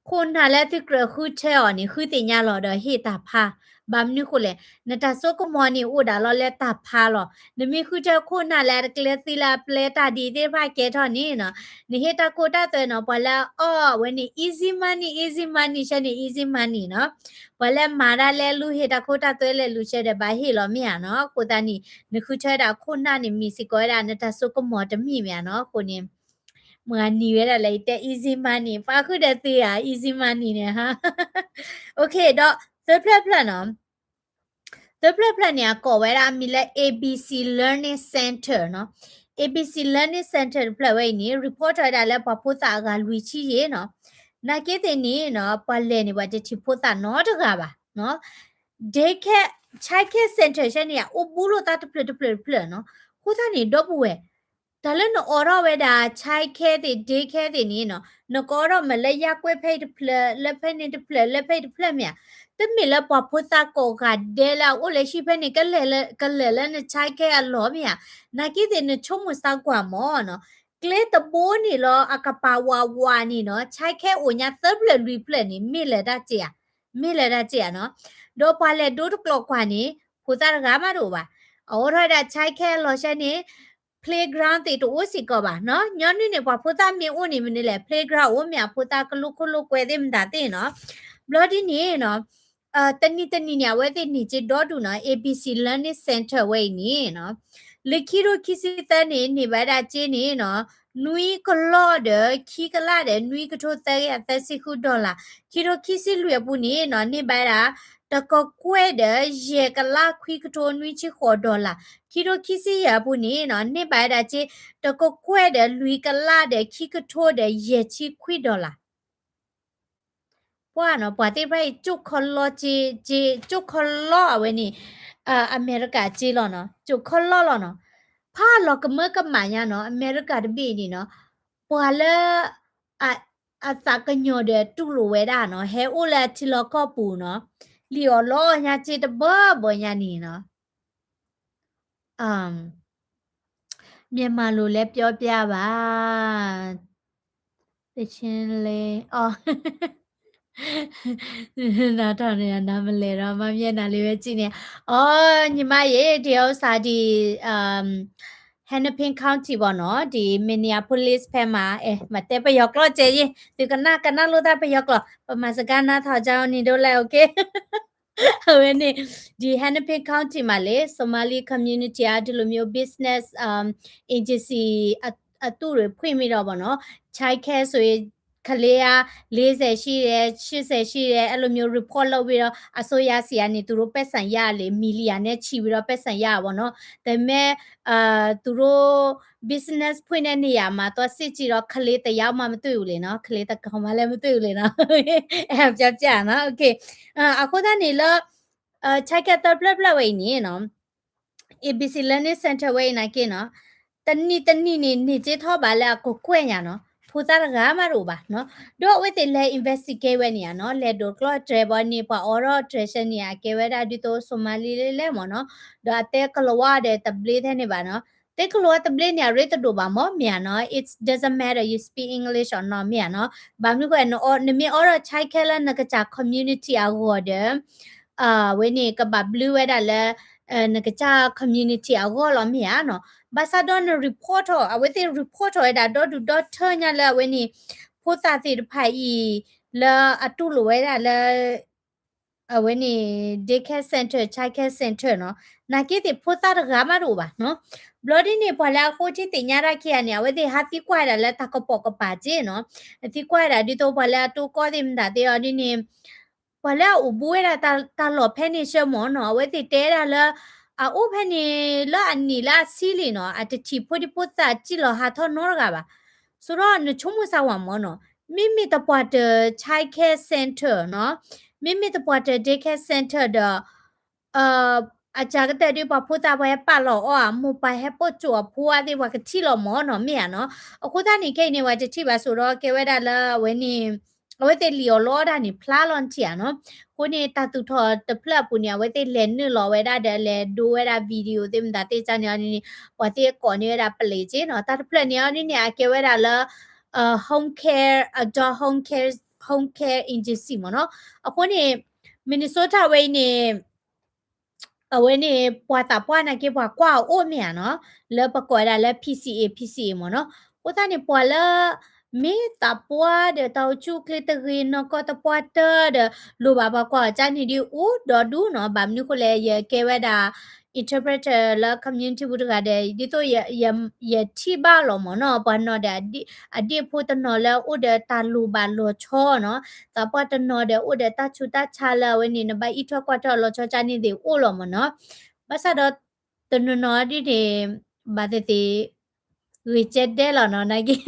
ခိၣ်နၢ်လၢသုကြၢးဃုထၢအီၤန့ၣ် ဃုသ့ၣ်ညါလီၤဒီးဟ့ၣ်တၢ်ဖး. ဘၣ်မနုၤဃိလဲၣ်, နတၢ်စိကမီၤန့ၣ်အိၣ်ဒၣ်လီၤလၢတၢ်ဖးလီၤ. နမ့ၢ်ဃုထၢခိၣ်နၢ်လၢအတကျၢၤသံလၢအပျဲတၢ်ဒ်သ့ၣ်တဖၣ်ကဲထီၣ်န့ၣ်နီၤ, နဟ့ၣ်တၢ်ကိၢ်တၢ်သွဲနီၤ, ပှၤလၢအအီၣ်ဝဲန့ၣ် easy money, easy money ဆၢန့ၣ် easy money နီၤ. ပှၤလၢမၤတၢ်လဲၤလူၤ ဟ့ၣ်တၢ်ကိၢ်တၢ်သွဲလဲၤလူၤဆၢဒီးဘၣ်ဟ့ၣ်လီၤမ့ၢ်ဧါနီၤ. အဃိသတးန့ၣ် နဃုထၢဒၣ်ခိၣ်နၢ်န့ၣ် မ့ၢ်စ့ၢ်ကီးဝဲဒၣ်နတၢ်စိကမီၤတမံၤမ့ၢ်ဧါနီၤ. အဃိန့ၣ် မၤနံၤဝဲဒၣ်လၢ ယတဲ easy money ပာ်ဃုာ်ဒီးသုဧါ easy money န့ၣ်ဟါ. ဒီးသၢဖျၢၣ်ဖျၢၣ်နီၤ, သၢဖျၢၣ်ဖျၢၣ်န့ၣ် အကိးဝဲဒၣ်အမံၤလၢ A B C Learning Center နီၤ. A B C Learning Center တဖျၢၣ်ဝဲအံၤန့ၣ် report ထီၣ်ဝဲဒၣ်လၢပှၤဖိသၣ်အဂၤလွံၢ်ဆံယဲၢ်နီၤ. နာ်က့သ့ၣ်န့ၣ်နီၤ ပှၤလဲၤန့ၣ် ပှၤတထံၣ်ဖိသၣ်နီတဂၤဘၣ်နီၤ. Daycare, child care center ဆဲန့ၣ် အိၣ်ဘူးလိာ်သးတဖျၢၣ်တဖျၢၣ်တဖျၢၣ်နီၤ. အဃိသတးန့ၣ် ဒီပုၢ်ဝဲၢ် တၢ်လၢနအိးထီၣ်ဝဲဒၣ် child care သ့ၣ် daycare သ့ၣ်န့ၣ်နီၤ နကအိးထီၣ်မ့ၢ်လၢယၢ်ကွဲၢ်ဖဲအံၤတဖျၢၣ် လၢဖဲန့ၣ်တဖျၢၣ် လၢဖဲအံၤတဖျၢၣ်မ့ၢ်ဧါ. တမ့ၢ်လၢပှၤဖိသၣ်ကိးဂၤဒဲးလၢအအိၣ်လၢဟံၣ်ဖဲန့ၣ် ကလဲၤလၢ ကလဲၤလၢန child care အလီၢ်မ့ၢ်ဧါ. နာ်က့သ့ၣ်နဆိကမိၣ်စၢ်ကွၢ်မ့ၢ်နီၤ ကျဲတဘိန့ၣ်လီၤ အကပၤဝးဝးန့ၣ်နီၤ child care အိၣ်ညါသၢဖျၢၣ်လွံၢ်ဖျၢၣ်န့ၣ် မ့ၢ်လဲၤတၢ်စ့ၢ်ဧါ, မ့ၢ်လဲၤတၢ်စ့ၢ်ဧါနီၤ. ဒီးပှၤလဲၤဒိတကျိးကွၢ်န့ၣ် ဖိသၣ်တဂၤမးတအိၣ်ဘၣ်. အအိးထီၣ်ဝဲဒၣ် child care အလီၢ်ဆဲန့ၣ် playground သ့ၣ်တအိၣ်စ့ၢ်ကီးဘၣ်နီၤ. ညီနုၢ်န့ၣ် ပှၤဖိသၣ်မ့ၢ်အိၣ်န့ၣ်မနုၤလဲၣ် playground အိၣ်မ့ၢ်ဧါ ဖိသၣ်ကလိၣ်ခိၣ်လိၣ်ကွဲသ့ၣ်မတၤသ့ၣ်နီၤ. ဘျီဒ်န့ၣ်နီၤ တနံၤတနံၤန့ၣ် အဝဲသ့ၣ်န့ၢ်စ့ဒီဒူၣ်နီၤ A B C Learning Center ဝဲအံၤန့ၣ်နီၤ လၢခံထိခံဆံသၢန့ၣ် န့ၢ်ဘၣ်ဝဲဒၣ်စ့န့ၣ်နီၤ နွံကလီၢ်ဒီး ခံကလးဒီး နွံကထိသၢကယၤသၢဆံဃု dollar, ခံထိခံဆံလွံၢ်အပူၤန့ၣ်နီၤ န့ၢ်ဘၣ်ဝဲဒၣ် တကကွဲၢ်ဒီး ယဲၢ်ကလးခွံကထိနွံဆံဃိး dollar, ခံထိခံဆံယဲၢ်အပူၤန့ၣ်နီၤ န့ၢ်ဘၣ်ဝဲဒၣ်က့ တကကွဲၢ်ဒီး လွံၢ်ကလးဒီး ခံကထိဒီး ယဲၢ်ဆံခွံ dollar. ပှၢ်နီၤ ပှၤသ့ၣ်တဖၣ်အံၤ ကၠိၣ်ခီလီက့ ကၠိၣ်ခီလီအဝဲန့ၣ် အမဲရကၤက့လီၤနီၤ ကၠိၣ်ခီလီလီၤနီၤ ဖးလီၤကမၢကမၣ်ညါနီၤ အမဲရကၤတဘ့ၣ်န့ၣ်နီၤ ပှၤလၢ အသးကညီၤဒီးတူၢ်လိာ်ဝဲဒၣ်နီၤ ဟဲအိၣ်လၢအထံလီၢ်ကီၢ်ပူၤနီၤ လံၣ်အီၣ်လီအီၣ်ညါက့တဘၢဘၢညါန့ၣ်နီၤ မြန်မာလိုလည်းပြောပြပါ သီချင်းလေး အီ နားထောင်နေတာ နားမလည်တော့ မမျက်နှာလေးပဲကြည့်နေ อ๋อ ညီမရေ ဒီဥစ္စာ ဒီ Hennepin County ပေါ့နော် ဒီ Minneapolis ဖဲမှာ အဲ မတဲပယီၤကျိာ်ကျဲယ့ သုကနၣ် ကနၣ်လိာ်သးပယီၤကျိာ် ဗမာစကားနားထောင်ကြအောင် နင်တို့လည်း okay အဝဲန့ၣ် ဒီ Hennepin County မှာလေ Somali community အဒီလိုမျိုး business um agency အတူတွေဖွင့်ပြီးတော့ပေါ့နော် childcare ဆိုရင် ကလေးကလေးဆယ်ရှိတယ် ရှစ်ဆယ်ရှိတယ် အဲ့လိုမျိုး report လုပ်ပြီးတော့ အစိုးရဆီကနေ သူတို့ပိုက်ဆံရလေ million နဲ့ချီပြီးတော့ ပိုက်ဆံရပါပေါ့နော် ဒါပေမဲ့ အာ သူတို့ business ဖွင့်တဲ့နေရာမှာ သွားစစ်ကြည့်တော့ ကလေးတစ်ယောက်မှမတွေ့ဘူးလေနော် ကလေးတစ်ကောင်မှလည်းမတွေ့ဘူးလေနော် အဲ ပြောပြနော် okay အဃိသတးန့ၣ်လၢ အဲ childcare သၢဖျၢၣ်ဖျၢၣ်ဝဲအံၤန့ၣ်နီၤ ABC Learning Center ဝဲအံၤနာ်က့နီၤ တနံၣ်တနံၣ်န့ၣ် န့ၢ်က့ထီၣ်ဘၣ်လၢအကကွဲၢ်ညါနီၤ ဖိသၣ်တဂၤမးတအိၣ်ဘၣ်နီၤ ဒီးအဝဲသ့ၣ်လဲၤ investigate ဝဲန့ၣ်ဧါနီၤ လဲၤဒိးကျီၢ်တြဲၤဘီန့ၣ် ပှၤအိးထီၣ်တြဲၤဆၢန့ၣ် အကဲဝဲဒၣ်ဒ်သိး Somali လဲၣ်လဲၣ်မ့ၢ်နီၤ ဒီးအတဲကလၤဝါဒီးတဘျ့ထဲန့ၣ်ဘၣ်နီၤ တဲကလၤဝါတဘျ့န့ၣ် အရ့တဒိၣ်ဘၣ်မ့ၢ်မ့ၢ်ဧါနီၤ it doesn't matter you speak English or not မ့ၢ်ဧါနီၤ ဘၣ်မနုၤဃိ နမ့ၢ်အိးထီၣ် childcare လၢနကစၢ် community အဂီၢ်ဒီး အဝဲန့ၣ် ကဘၣ်ဘျုးဝဲဒၣ်လၢ နကစၢ် community အဂီၢ်လီၤမ့ၢ်ဧါနီၤ ဘၣ်ဆၣ်ဒီးန report ထီၣ် အဝဲသ့ၣ် report ထီၣ်ဝဲဒၣ်ဒီဒူၣ်ဒီထၢညါလၢအဝဲန့ၣ် ဖိသၣ်သ့ၣ်တဖၣ်အံၤ လၢအတူၢ်လိာ်ဝဲဒၣ်လၢ အဝဲန့ၣ် daycare center childcare center နီၤ နာ်က့သ့ၣ်ဖိသၣ်တဂၤမးတအိၣ်ဘၣ်နီၤ ဘျီဒ်န့ၣ် ပှၤလၢအဃိထံသ့ၣ်ညါတၢ်ခံဂၤန့ၣ် အဝဲသ့ၣ်ဟးသံကွၢ်ဝဲဒၣ်လၢတၢ်ကပိာ်ကပၤက့နီၤ သံကွၢ်ဝဲဒၣ်ဒ်သိးပှၤလၢအတိၢ်ကီၢ်သ့ၣ်မတၤသ့ၣ်အီၤဒ်န့ၣ် ပှၤလၢအအိၣ်ဘူးဝဲဒၣ်တၢ်လီၢ်ဖဲန့ၣ်ဆၢမ့ၢ်နီၤ အဝဲသ့ၣ်တဲဒၣ်လၢ အအိၣ်ဖဲန့ၣ်လၢအနံၣ်လၢအဆံလံနီၤ အတထံၣ်ဖိဒံဖိသၣ်စံၣ်လီၤဟးထီၣ်နီတဂၤဘၣ် ဆိုတော့ နဆိကမိၣ်စၢ်ဝဲမ့ၢ်နီၤ မ့မ့ၢ်သပှၢ်တၢၢ် childcare center နီၤ မ့မ့ၢ်သပှၢ်တၢၢ် daycare center ဒီး အစှၤကတၢၢ်ဒ်ပှၤဖိသၣ်ပှၤဟဲပာ်လီၤအီၣ်ဧါ မိၢ်ပၢ်ဟဲပိာ်ကၠိအဖိအသ့ၣ် ပှၤကထံၣ်လီၤမ့ၢ်နီၤ မ့ၢ်ဧါနီၤ အဃိသတးန့ၣ် ခဲအံၤန့ၣ် ပှၤတထံၣ်ဘၣ်ဆိုတော့ ကဲဝဲဒၣ်လၢအဝဲန့ၣ် အဝဲသ့ၣ်လံၣ်အီၣ်လီအီၣ်တၢ်န့ၣ် ဖျါလီၤနထံၣ်ဧါနီၤ အဃိန့ၣ် တၢ်သူၣ်ထီၣ်တဖျၢၣ်အပူၤန့ၣ် အဝဲသ့ၣ်လဲၤနုာ်လီၤဝဲဒၣ်ဒီး လဲၤဒိဝဲဒၣ် video သ့ၣ်မတၤသ့ၣ်တဖၣ်န့ၣ်အီၤဒ်န့ၣ် ပှၤသ့ၣ်ကိးန့ၢ်ဝဲဒၣ်ပလံးက့နီၤ တၢ်တဖျၢၣ်န့ၣ်အီၤဒ်န့ၣ် အကဲဝဲဒၣ်လၢ home care အကၠီ home care home care agency မ့ၢ်နီၤ အဃိန့ၣ် Minnesota ဝဲအံၤန့ၣ် အဝဲန့ၣ် ပှၤသးပှၢ်နာ်က့ ပှၤကွၢ်အအိၣ်မ့ၢ်ဧါနီၤ လၢပကိးဝဲဒၣ်လၢ P C A P C A မ့ၢ်နီၤ အဃိသတးန့ၣ် ပှၤလၢ မ့ၢ်သးပှၢ်ဒီး တၢ်အိၣ်ဆူၣ်အိၣ်ချ့တဂ့ၤ နီၢ်ကီၢ်သပှၢ်တၢၢ်ဒီး လိၣ်ဘၣ်ပှၤကွၢ်အီၤကန့ၣ်ဒ်အိၣ်ဒီဒူၣ်နီၤ ဘၣ်မနုၤဃိလဲၣ် ယကဲဝဲဒၣ် interpreter လၢ community ပူၤတဂၤဒီး ဒ်သိး ယထံၣ်ဘၣ်လီၤမ့ၢ်နီၤ ပှၤနီၤဒီး အဒ့ၣ်ဖိတနီၤလၢအိၣ်ဒီးတၢ်လိၣ်ဘၣ်လီၤဆီနီၤ သးပှၢ်တနီၤဒီးအိၣ်ဒီးတၢ်ဆူးတၢ်ဆါလၢအဝဲန့ၣ် နဘၣ်အံးထွဲကွၢ်ထွဲအီၤလီၤဆီကန့ၣ်သ့ၣ်အိၣ်လီၤမ့ၢ်နီၤ ဘၣ်ဆၣ်ဒီး တနီၤနီၤဒ်န့ၣ် ဘၣ်သ့ၣ်သ့ၣ် ဂ့ၤကဲဒဲလီၤနီၤ နာ်က့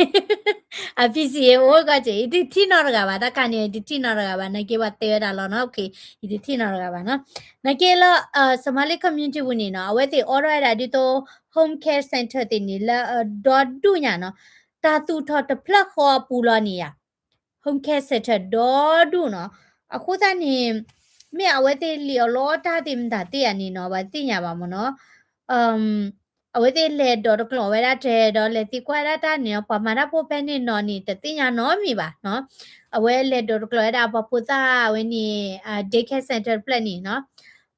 အ P C A အိၣ်ကီးက့ ယတထံၣ်နီတဂၤဘၣ် တၢ်ခါန့ၣ် ယတထံၣ်နီတဂၤဘၣ် နာ်က့ပှၤတဲဝဲဒၣ်လီၤနီၤ ယတထံၣ်နီတဂၤဘၣ်နီၤ နာ်က့လၢ Somali community ပူၤန့ၣ်နီၤ အဝဲသ့ၣ်အိးထီၣ်ဝဲဒၣ်ဒ်သိး home care center သ့ၣ်န့ၣ်လၢဒီဒူၣ်ညါနီၤ တၢ်သူၣ်ထီၣ်တဖျၢၣ်ဃီအပူၤလီၤန့ၣ်ယါ home care center ဒီဒူၣ်နီၤ အဃိသတးန့ၣ် မ့ၢ်အဝဲသ့ၣ်လံၣ်အီၣ်လီအီၣ်တၢ်သ့ၣ်မတၤသ့ၣ်ဧါန့ၣ်နီၤ ပှၤသ့ၣ်ညါဘၣ်မ့ၢ်နီၤ အဝဲသ့ၣ်လဲၤဒိးတကျိာ်ဝဲဒၣ်တြဲၤဒီးလဲၤသံကွၢ်ဒၣ်တၢ်န့ၣ်နီၤ ပှၤမၤတၢ်ဖိဖဲန့ၣ်နီၤန့ၣ် တသ့ၣ်ညါနီတမံၤဘၣ်နီၤ အဝဲလဲၤဒိးတကျိာ်ဝဲဒၣ်ပှၤဖိသၣ်ဝဲန့ၣ် daycare center တဖျၢၣ်န့ၣ်နီၤ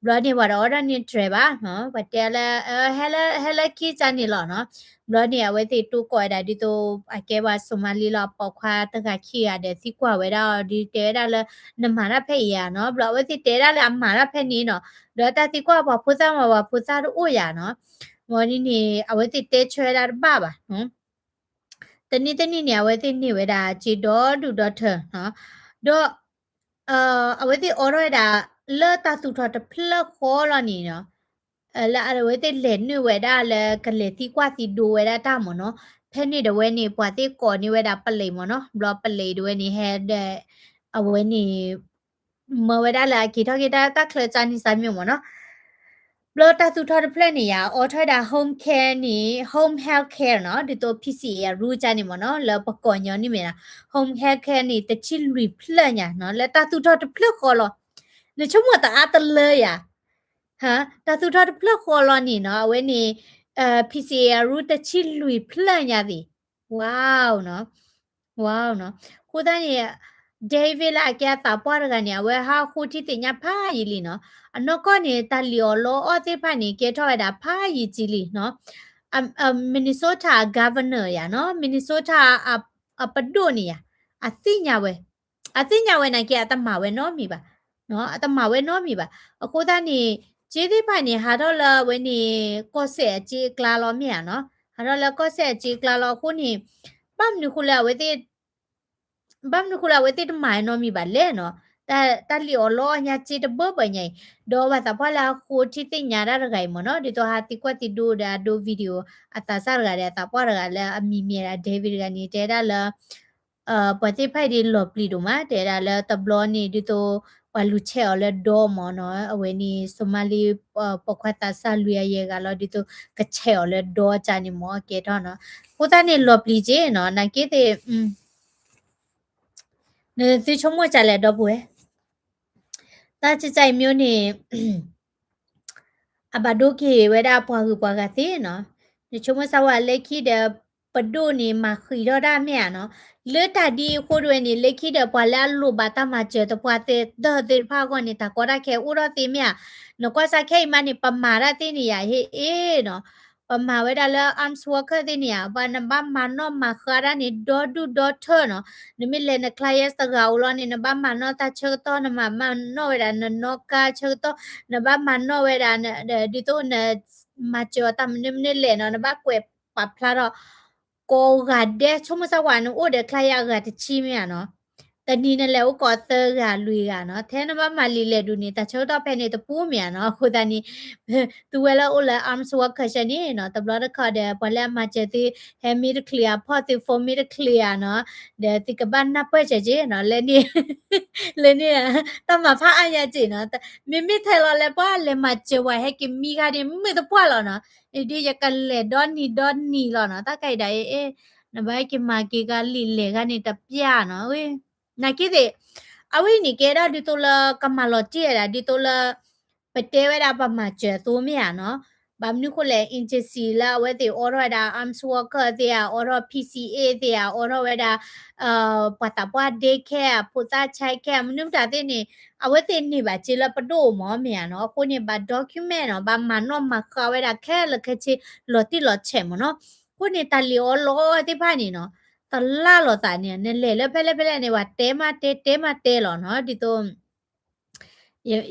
ဘျီန့ၣ် ပှၤတအိးထီၣ်န့ၢ်တြဲၤဘၣ် ပှၤတဲလၢ ဟဲလၢ ဟဲလၢခံကန့ၣ်လီၤနီၤ ဘျီန့ၣ် အဝဲသ့ၣ်တိၢ်ကီးဝဲဒၣ်ဒ်သိး အကဲပှၤ Somali လၢအပိာ်ခွါတဂၤခံဂၤဒီးသံကွၢ်ဝဲဒၣ်အီၤဒ်တဲဝဲဒၣ်လၢ နမၤတၢ်ဖဲအံၤဧါနီၤ ဘျီအဝဲသ့ၣ်တဲဒၣ်လၢအမၤတၢ်ဖဲန့ၣ်နီၤ ဒီးတၢ်သံကွၢ်ပှၤဖိသၣ်မး ပှၤဖိသၣ်တအိၣ်ယါနီၤ ဝံၤန့ၣ်န့ၣ် အဝဲသ့ၣ်တဲဆၢဝဲဒၣ်တဘၣ်ဘၣ်နီၤ တနံၣ်တနံၣ်န့ၣ် အဝဲသ့ၣ်န့ၢ်ဝဲဒၣ်စ့ဒီဒူၣ်ဒီထၢနီၤ, ဒီး အဝဲသ့ၣ်အိးထီၣ်ဝဲဒၣ် လၢတၢ်သူၣ်ထီၣ်တဖျၢၣ်ဃီလီၤန့ၣ်နီၤ, လၢအဝဲသ့ၣ်လဲၤနုာ်ဝဲဒၣ်လၢကလဲၤသံကွၢ်သံဒိးဝဲဒၣ်တၢ်မ့ၢ်နီၤ, ဖဲန့ၣ်ဒၣ်ဝဲန့ၣ် ပှၤသ့ၣ်ကိးန့ၢ်ဝဲဒၣ်ပလံးမ့ၢ်နီၤ, ဘျီပလံးဒၣ်ဝဲန့ၣ်ဟဲဒီး အဝဲန့ၣ် မၢဝဲဒၣ်လၢအက့ၤထီၣ်က့ၤတၢ်တၢ်ချၢကၢ်န့ၣ်စးမ့ၢ်မ့ၢ်နီၤ, ဘျီတၢ်သူၣ်ထီၣ်တဖျၢၣ်န့ၣ်ယါ အိးထီၣ်ဝဲဒၣ် home care န့ၣ် home health care နီၤ, ဒ်သိး P C A အရူကၢ်န့ၣ်မ့ၢ်နီၤ, လၢပကိးညီန့ၣ်မ့ၢ်ဒၣ် home health care န့ၣ် တဆံလွံၢ်ဖျၢၣ်ညါနီၤ, လၢတၢ်သူၣ်ထီၣ်တဖျၢၣ်ဃီလီၤ, နဆိကမိၣ်တအါတလၢယါ တၢ်သူၣ်ထီၣ်တဖျၢၣ်ဃီလီၤန့ၣ်နီၤ, အဝဲန့ၣ် P C A အရူတဆံလွံၢ်ဖျၢၣ်ညါသ့ၣ်, ဝါနီၤ, ဝါနီၤ, အဃိသတးန့ၣ် David လၢအကဲအသးပှၢ်တဂၤန့ၣ် အဝဲဟးဃိထံသ့ၣ်ညါဖးယံာ်လံနီၤ, အနီၢ်ကီၢ်န့ၣ် တၢ်လံၣ်အီၣ်လီအီၣ်သ့ၣ်တဖၣ်န့ၣ် ကဲထီၣ်ဝဲဒၣ်ဖးယံာ်ကံလံနီၤ, Minnesota အ governor ယါနီၤ, Minnesota အပဒိၣ်န့ၣ်ယါ, အသ့ၣ်ညါဝဲ အသ့ၣ်ညါဝဲနာ်က့ အတမၤဝဲနီတမံၤဘၣ်, အတမၤဝဲနီတမံၤဘၣ်, အဃိသတးန့ၣ် က့သ့ၣ်တဖၣ်န့ၣ် ဟးထီၣ်လၢအဝဲန့ၣ် ကီၢ်စဲၣ်အစ့အကျါလီၤမ့ၢ်ဧါနီၤ, ဟးထီၣ်လၢကီၢ်စဲၣ်အစ့အကျါလီၤအဃိန့ၣ် ဘၣ်မနုၤဃိလၢအဝဲသ့ၣ် ဘၣ်မနုၤဃိလၢအဝဲသ့ၣ်တမၤနီတမံၤဘၣ်လဲၣ်နီၤ, တၢ်လံၣ်အီၣ်လီအီၣ်ညါစ့တဘၢဘၢညါအံၤ, ဒီးဘၣ်သးပှၢ်လၢအဃိထံသ့ၣ်ညါတၢ်တဂၤအံၤမ့ၢ်နီၤ, ဒ်သိးဟးသံကွၢ်သံဒိးဒီးအဒိ video အသးစၢ်တဂၤဒီးအသးပှၢ်တဂၤလၢအမံၤမ့ၢ်ဒၣ် David တဂၤန့ၣ် တဲဒၣ်လၢ ပှၤသ့ၣ်တဖၣ်အံၤဒ်လီၤပျံၤဒိၣ်မး, တဲဒၣ်လၢတဘျီန့ၣ် ဒ်သိးပှၤလူၤဆဲးအီၤလၢဒီမ့ၢ်နီၤ, အဝဲန့ၣ် Somali ပိာ်ခွါသးစၢ်လွံၢ်ဂၤယဲၢ်ဂၤလီၤ, ဒ်သိးကဆဲးအီၤလၢဒီကၢန့ၣ်မ့ၢ်အကဲထီၣ်နီၤ, အဃိသတးန့ၣ်လီၤပျံၤက့နီၤ, နာ်က့သ့ၣ် နသုဆိကမိၣ်ကလဲၣ်ဒီပုၢ်ဝဲၢ်, တၢ်ကကါအံၤမ့ၢ်န့ၣ် အဘၣ်ဒိက့ၤဝဲဒၣ်ပှၤဂုၤပှၤဂၤသ့နီၤ, နဆိကမိၣ်စၢ်ဝဲလၢခံဒီး ပဒိၣ်န့ၣ် မၤဃံးထီၣ်ဒၣ်မ့ၢ်ဧါနီၤ, လၢတၢ်ဒ်အံၤအဃိတဝဲန့ၣ် လၢခံဒီးပှၤလၢအလိၣ်ဘၣ်တၢ်မၤစၢၤသပှၢ်သ့ၣ်တဖၣ်အဂီၢ်န့ၣ် တၢ်ကီတၢ်ခဲအိၣ်ထီၣ်သ့မ့ၢ်ဧါ, နကွၢ်စၢ်ခဲအံၤမးန့ၣ် ပမၤတၢ်သ့ၣ်န့ၣ်ယါ ဟ့ၣ်အ့ၣ်နီၤ ပမၤဝဲဒၣ်လၢ arms worker သ့ၣ်န့ၣ်ဧါ, ဘၣ်နဘၣ်မၤနီၣ်မၤဃါတၢ်န့ၣ် ဒီဒူၣ်ဒီထၢနီၤ, နမ့ၢ်လဲၤန client တဂၤဧိၤလီၤန့ၣ် နဘၣ်မၤနီၣ်တၢ်ဆၢကတီၢ်, နဘၣ်မၤနီၣ်ဝဲဒၣ်နနီၣ်ကါဆၢကတီၢ်, နဘၣ်မၤနီၣ်ဝဲဒၣ် ဒ်သိးန မၤစၢၤအီၤတၢ်မနုၤမနုၤလဲၣ်နီၤ, နဘၣ်ကွဲးပာ်ဖျါထီၣ် ကိးဂၤဒဲး, ဆိကမိၣ်စၢ်ဝဲနအိၣ်ဒီး client အဂၤတဆံမ့ၢ်ဧါနီၤ, တနံၤနလဲၤအိၣ်ကိးသၢဂၤလွံၢ်ဂၤနီၤ, ထဲနဘၣ်မၤလံာ်လဲၢ်ဒူၣ်န့ၣ် တၢ်ဆၢကတီၢ်ဖဲန့ၣ်တပူၤမ့ၢ်ဧါနီၤ, အဃိသတးန့ၣ် သုဝဲလၢအိၣ်လၢ arms worker ဆၢန့ၣ်နီၤ, တဘျီတခီဒီး ပှၤလၢအမၤစၢၤသု ဟဲမ့ၢ်တချုးဧါ, ဖီၣ်သု phone မ့ၢ်တချုးဧါနီၤ, ဒီးသုကဘၣ်နၢ်ပၢၢ်စၢၤက့နီၤ, လၢန့ၣ် လၢန့ၣ် တၢ်မၤဖးအါညါက့နီၤ, မ့မ့ၢ်ထဲလီၤလၢပှၤလဲၤမၤစၢၤပှၤဟဲက့ၤမံခါန့ၣ် မုာ်သပှၢ်လီၤနီၤ, ဒ်ယကလဲၤဒီနံၤဒီနံၤလီၤနီၤ, တၢ်ခါအံၤဒၣ်အ့ၣ် နဘၣ်က့ၤမၤက့ၤကလံာ်လဲၢ်ဂၤန့ၣ်တပျၢ်နီၤ, နာ်က့သ့ၣ် အဝဲအံၤန့ၣ် ကဲဒၣ်ဒ်သိးလၢကမၤလီၤတံၢ်ဝဲဒၣ် ဒ်သိးလၢ ပတဲဝဲဒၣ်ပမၤစၢၤအသိးမ့ၢ်ဧါနီၤ, ဘၣ်မနုၤဃိလဲၣ် agency လၢအဝဲသ့ၣ်အိးထီၣ်ဝဲဒၣ် arms worker သ့ၣ်ဧါ, အိးထီၣ် P C A သ့ၣ်ဧါ, အိးထီၣ်ဝဲဒၣ် ပှၤသးပှၢ် daycare ဖိသၣ် childcare မနုၤမတၤသ့ၣ်န့ၣ် အဝဲသ့ၣ်န့ၢ်ဘၣ်စ့လၢပဒိၣ်မ့ၢ်မ့ၢ်ဧါနီၤ, အဃိန့ၣ် ဘၣ် document နီၤ, ဘၣ်မၤနီၣ်မၤဃါဝဲဒၣ်ခဲလၢာ်ခဲဆ့ လီၤတံၢ်လီၤဆဲးမ့ၢ်နီၤ, အဃိန့ၣ် တၢ်လံၣ်အီၣ်လီအီၣ်သ့ၣ်တဖၣ်န့ၣ်နီၤ, တလၢ်လီၤသးန့ၣ် နလဲၤလၢဖဲလဲၣ်ဖဲလဲၣ်န့ၣ် ပှၤတဲမးတဲ တဲမးတဲလီၤနီၤ, ဒ်သိး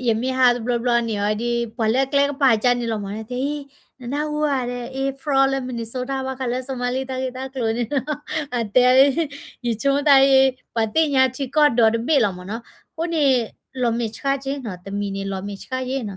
ယမ့ၢ်ဟးတဘျီဘျီန့ၣ် အီၤဒ် ပှၤလၢအကျဲကပၤကၢ်န့ၣ်လီၤမ့ၢ်နီၤ, တဲ နနၢ်ဟူဧါဒီး အ့ fraud လၢ Minnesota ဘၣ်ဃးလၢ Somali တၢ်ဂ့ၢ်တၢ်ကျိၤန့ၣ်, အတဲ ယဆိကမိၣ်တၢ်အံၤ ပှၤသ့ၣ်ညါထံကီၢ်ဒီတဘ့ၣ်လီၤမ့ၢ်နီၤ, အဃိန့ၣ် လီၤမဲာ်ဆှးက့နီၤ, တမံၤန့ၣ်လီၤမဲာ်ဆှးက့နီၤ,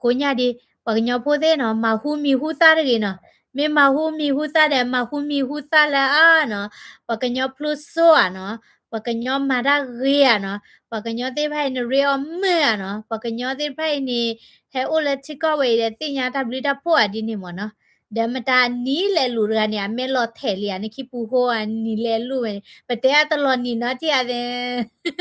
ကိးညါဒ် ပှၤကညီဖိသ့ၣ်နီၤ မၤဟူမံၤဟူသၣ်တဂ့ၤနီၤ, မ့ၢ်မၤဟူမံၤဟူသၣ်ဒီး မၤဟူမံၤဟူသၣ်လၢအါနီၤ, ပှၤကညီဖျိစိဧါနီၤ, ပှၤကညီမၤတၢ်ဂ့ၤဧါနီၤ, ပှၤကညီသ့ၣ်တဖၣ်အံၤန့ၣ် ရ့အီၣ်မုာ်ဧါနီၤ, ပှၤကညီသ့ၣ်တဖၣ်အံၤန့ၣ် ဟဲအိၣ်လၢထံကီၢ်ဝဲအံၤဒီး သ့ၣ်ညါတၢ်ဘျုးတၢ်ဖှိၣ်ဧါဒ်န့ၣ်မ့ၢ်နီၤ, ဒီးမတၤအနံၤလဲၤလူၤတဂၤန့ၣ် အမဲာ်လီၤထဲးလံဧါ, နခံပူၤဃိဧါ နံၤလဲၤလူၤဝဲ, ပတဲအတလီၤနံၤနီတထံၣ်ဧါသ့ၣ်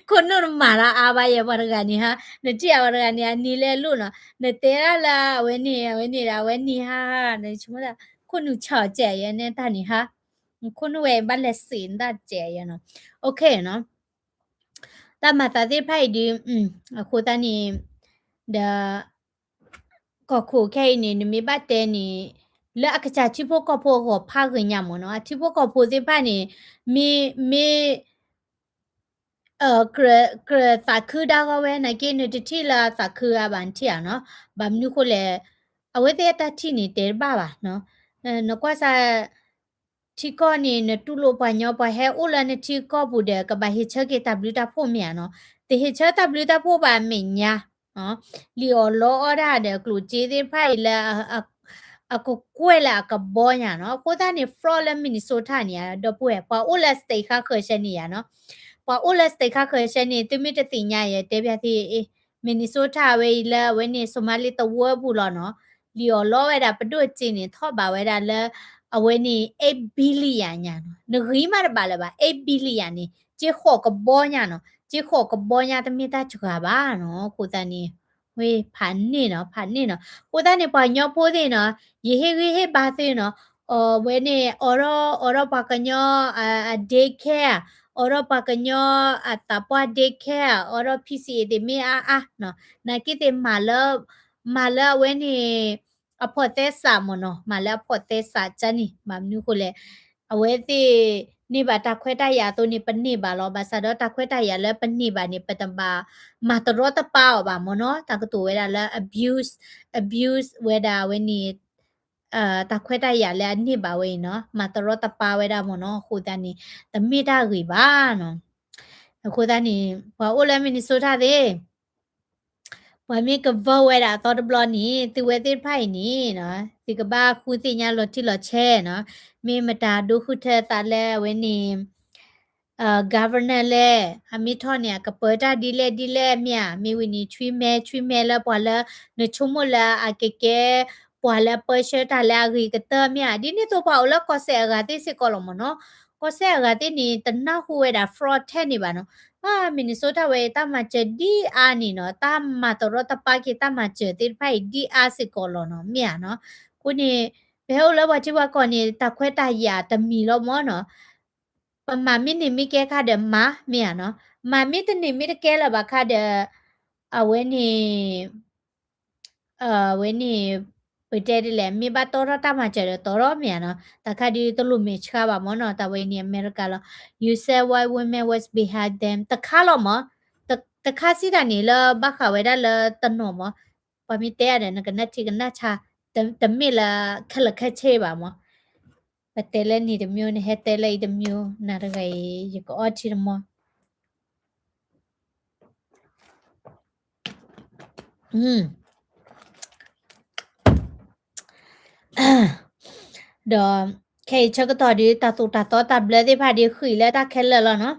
ခိၣ်နူာ်နမၤတၢ်အါဘၣ်ယဲ ပှၤတဂၤန့ၣ်ဟါ, နထံၣ်ဧါ ပှၤတဂၤန့ၣ် အနံၤလဲၤလူၤနီၤ, နတဲဒၣ်လၢအဝဲန့ၣ် အဝဲန့ၣ်ဒီး အဝဲန့ၣ်ဟါ, နဆိကမိၣ်ဒၣ် ခိၣ်နူာ်ဆၢအီၤကဲယဲန့ၣ်တၢ်န့ၣ်ဟါ, ခိၣ်နူာ်ဝဲဘၣ်လဲၤစံးနတၢ်ကဲယဲနီၤ, OK နီၤ, တၢ်မၤသးသ့ၣ်တဖၣ်အံၤဒုး, အဃိသတးန့ၣ်, ဒီး ကီၢ်ခိၣ်ခဲအံၤန့ၣ် နမ့ၢ်ဘၣ်တဲန့ၣ်, လၢအကစၢ်ထံဖိကီၢ်ဖိအဂီၢ်ဖးဂ့ၤညါမ့ၢ်နီၤ, အထံဖိကီၢ်ဖိသ့ၣ်တဖၣ်န့ၣ်, မ့ၢ်, မ့ၢ် ကြၢးသးခုဒါဂီၢ်ဝဲ နာ်က့နတထံၣ်လၢအသးခုဂၤဘၣ် နထံၣ်ဧါနီၤ, ဘၣ်မနုၤဃိလဲၣ်, အဝဲသ့ၣ်အတၢ်ထံၣ်န့ၣ်တဲတဘၣ်ဘၣ်, နကွၢ်စၢ် ထံကီၢ်န့ၣ် နတူၢ်လိာ်ပှၤညီ ပှၤဟဲအိၣ်လၢနထံကီၢ်ပူၤဒီး ကဘၣ်ဟ့ၣ်ဆၢက့ၤတၢ်ဘျုးတၢ်ဖှိၣ်မ့ၢ်ဧါနီၤ. တဟ့ၣ်ဆၢတၢ်ဘျုးတၢ်ဖှိၣ်ဘၣ်အမဲာ်ညါ လံာ်အီၣ်လီအီၣ်တၢ်ဒီးကျိၣ်စ့သ့ၣ်တဖၣ်အံၤလၢ အကကွဲၢ်လၢအကဘီညါနီၤ. အဃိသတးန့ၣ် fraud လၢ Minnesota န့ၣ် ဒီပုၢ်ဝဲၢ် ပှၤအိၣ်လၢ state ခါဃၢၤဆၢန့ၣ်ယါနီၤ. ပှၤအိၣ်လၢ state ခါဃၢၤဆၢန့ၣ် သုမ့ၢ်တသ့ၣ်ညါယတဲဘၣ်သု Minnesota ဝဲအံၤလၢအဝဲန့ၣ် Somali သဝီပူၤလီၤနီၤ. လံာ်အီၣ်လီဝဲဒၣ်ပဒိၣ်စ့န့ၣ် ထီၣ်ဘးဝဲဒၣ်လၢ အဝဲန့ၣ် eight billion ညါနီၤ. နဂံၢ်မးတဘၣ်လၢၤဘၣ် eight billion န့ၣ် က့ဃိးကဘီညါနီၤ. က့ဃိးကဘီညါတမ့ၢ်တၢ်စှၤဘၣ်နီၤ. အဃိသတးန့ၣ် ဝဲဖးန့ၢ်နီၤ ဖးန့ၢ်နီၤ. အဃိသတးန့ၣ် ပှၤကညီဖိသ့ၣ်နီၤ ယဟ့ၣ်ဂံၢ်ဟ့ၣ်ဘါသုနီၤ. အဝဲန့ၣ် အိးထီၣ် အိးထီၣ်ပှၤကညီ အ daycare အိးထီၣ်ပှၤကညီ အသးပှၢ် daycare အိးထီၣ် P C A သ့ၣ်မ့ၢ်အါအါနီၤ. နာ်က့သ့ၣ်မၤလၢ မၤလၢအဝဲန့ၣ် အဖိးသဲစးမ့ၢ်နီၤ. မၤလၢအဖိးသဲစးကၢန့ၣ် ဘၣ်မနုၤဃိလဲၣ် အဝဲသ့ၣ်န့ၢ်ဘၣ်တၢ်ခွဲးတၢ်ယာ်အသိးန့ၣ် ပန့ၢ်ဘၣ်လီၤ. ဘၣ်ဆၣ်ဒီးတၢ်ခွဲးတၢ်ယာ်လၢပန့ၢ်ဘၣ်န့ၣ် ပတဘၣ်မၤတရီတပါအီၤဘၣ်မ့ၢ်နီၤ. တၢ်ကတိၤဝဲဒၣ်လၢ abuse abuse ဝဲဒၣ်ဝဲန့ၣ် တၢ်ခွဲးတၢ်ယာ်လၢအန့ၢ်ဘၣ်ဝဲအံၤနီၤ မၤတရီတပါဝဲဒၣ်မ့ၢ်နီၤ. အဃိသတးန့ၣ် တမ့ၢ်တၢ်ဂ့ၤဘၣ်နီၤ. အဃိသတးန့ၣ် ပှၤအိၣ်လၢ Minnesota သ့ၣ် ပှၤမ့ၢ်က vote ဝဲဒၣ်အသီတဘျီန့ၣ် သုဝဲသ့ၣ်တဖၣ်အံၤန့ၣ် သုကဘၣ်ဃုသ့ၣ်ညါလီၤတံၢ်လီၤဆဲးနီၤ. မ့ၢ်မတၤဒိဃုထၢသးလၢအဝဲန့ၣ် governor လဲၣ် အမ့ၢ်ထီၣ်န့ၣ် အကပၢတၢ်ဒ်လဲၣ်ဒ်လဲၣ်မ့ၢ်ဧါ. မ့ၢ်ဝံၤန့ၣ် ဆွံမဲ ဆွံမဲလၢပှၤလၢ နဆိကမိၣ်လၢအကကဲ ပှၤလၢအပၢဆှၢတၢ်လၢအဂ့ၤကတၢၢ်မ့ၢ်ဧါ. ဒ်န့ၣ်အသိးပှၤအိၣ်လၢကီၢ်စဲၣ်အဂၤသ့ၣ်စ့ၢ်ကီးလီၤမ့ၢ်နီၤ. ကီၢ်စဲၣ်အဂၤသ့ၣ်န့ၣ် တနၢ်ဟူဝဲဒၣ် fraud ထဲန့ၣ်ဘၣ်နီၤ. ဘၣ် Minnesota ဝဲတၢ်မၤစၢၤဒ်အါန့ၣ်နီၤ တၢ်မၤတရီတပါက့ၤတၢ်မၤစၢၤသ့ၣ်တဖၣ်အံၤဒ်အါစ့ၢ်ကီးလီၤနီၤ မ့ၢ်ဧါနီၤ. အဃိန့ၣ် ပဟဲအိၣ်လၢပှၤထံပှၤကီၢ်န့ၣ် တၢ်ခွဲးတၢ်ယာ်တမံၤလီၤမ့ၢ်နီၤ. ပမၤမ့ၢ်န့ၢ်မ့ၢ်ကဲခါဒီးမၤ မ့ၢ်ဧါနီၤ. မၤမ့ၢ်တန့ၢ်မ့ၢ်တကဲလၢၤဘၣ်ခါဒီး အဝဲန့ၣ် အဝဲန့ၣ် ပတဲဒ်လဲၣ် မ့ၢ်ဘၣ်တီထီၣ်တၢ်မၤစၢၤဒီးတီထီၣ်မ့ၢ်ဧါနီၤ. တၢ်ခါဒုးတလိၣ်မဲာ်ဆှးဘၣ်မ့ၢ်နီၤ တၢ်ဝဲန့ၣ် အမဲရကၤလီၤ. You said white women was behind them တခါလီၤမး, တခါစံးတၢ်န့ၣ်လၢဘၣ်ဃးဝဲဒၣ်လၢတနီၤမး, ပှၤမ့ၢ်တဲအါဒီး နကနၢ်ထံကနၢ်ဆါ, တမ့ၢ်လၢခဲလၢာ်ခဲဆ့ဘၣ်မး. ပတဲလၢန့ၣ်တမျိုး နဟဲတဲလၢအံၤတမျိုး နၤတဂၤအံၤ ယကအီထံတမီ ဒီး ခဲအံၤဆၢကတီၢ်ဒီး တၢ်သိၣ်တၢ်သီတၢ်ဘျၢသ့ၣ်တဖၣ်ဒီးဃံးလၢတၢ်ခဲလၢာ်လီၤနီၤ.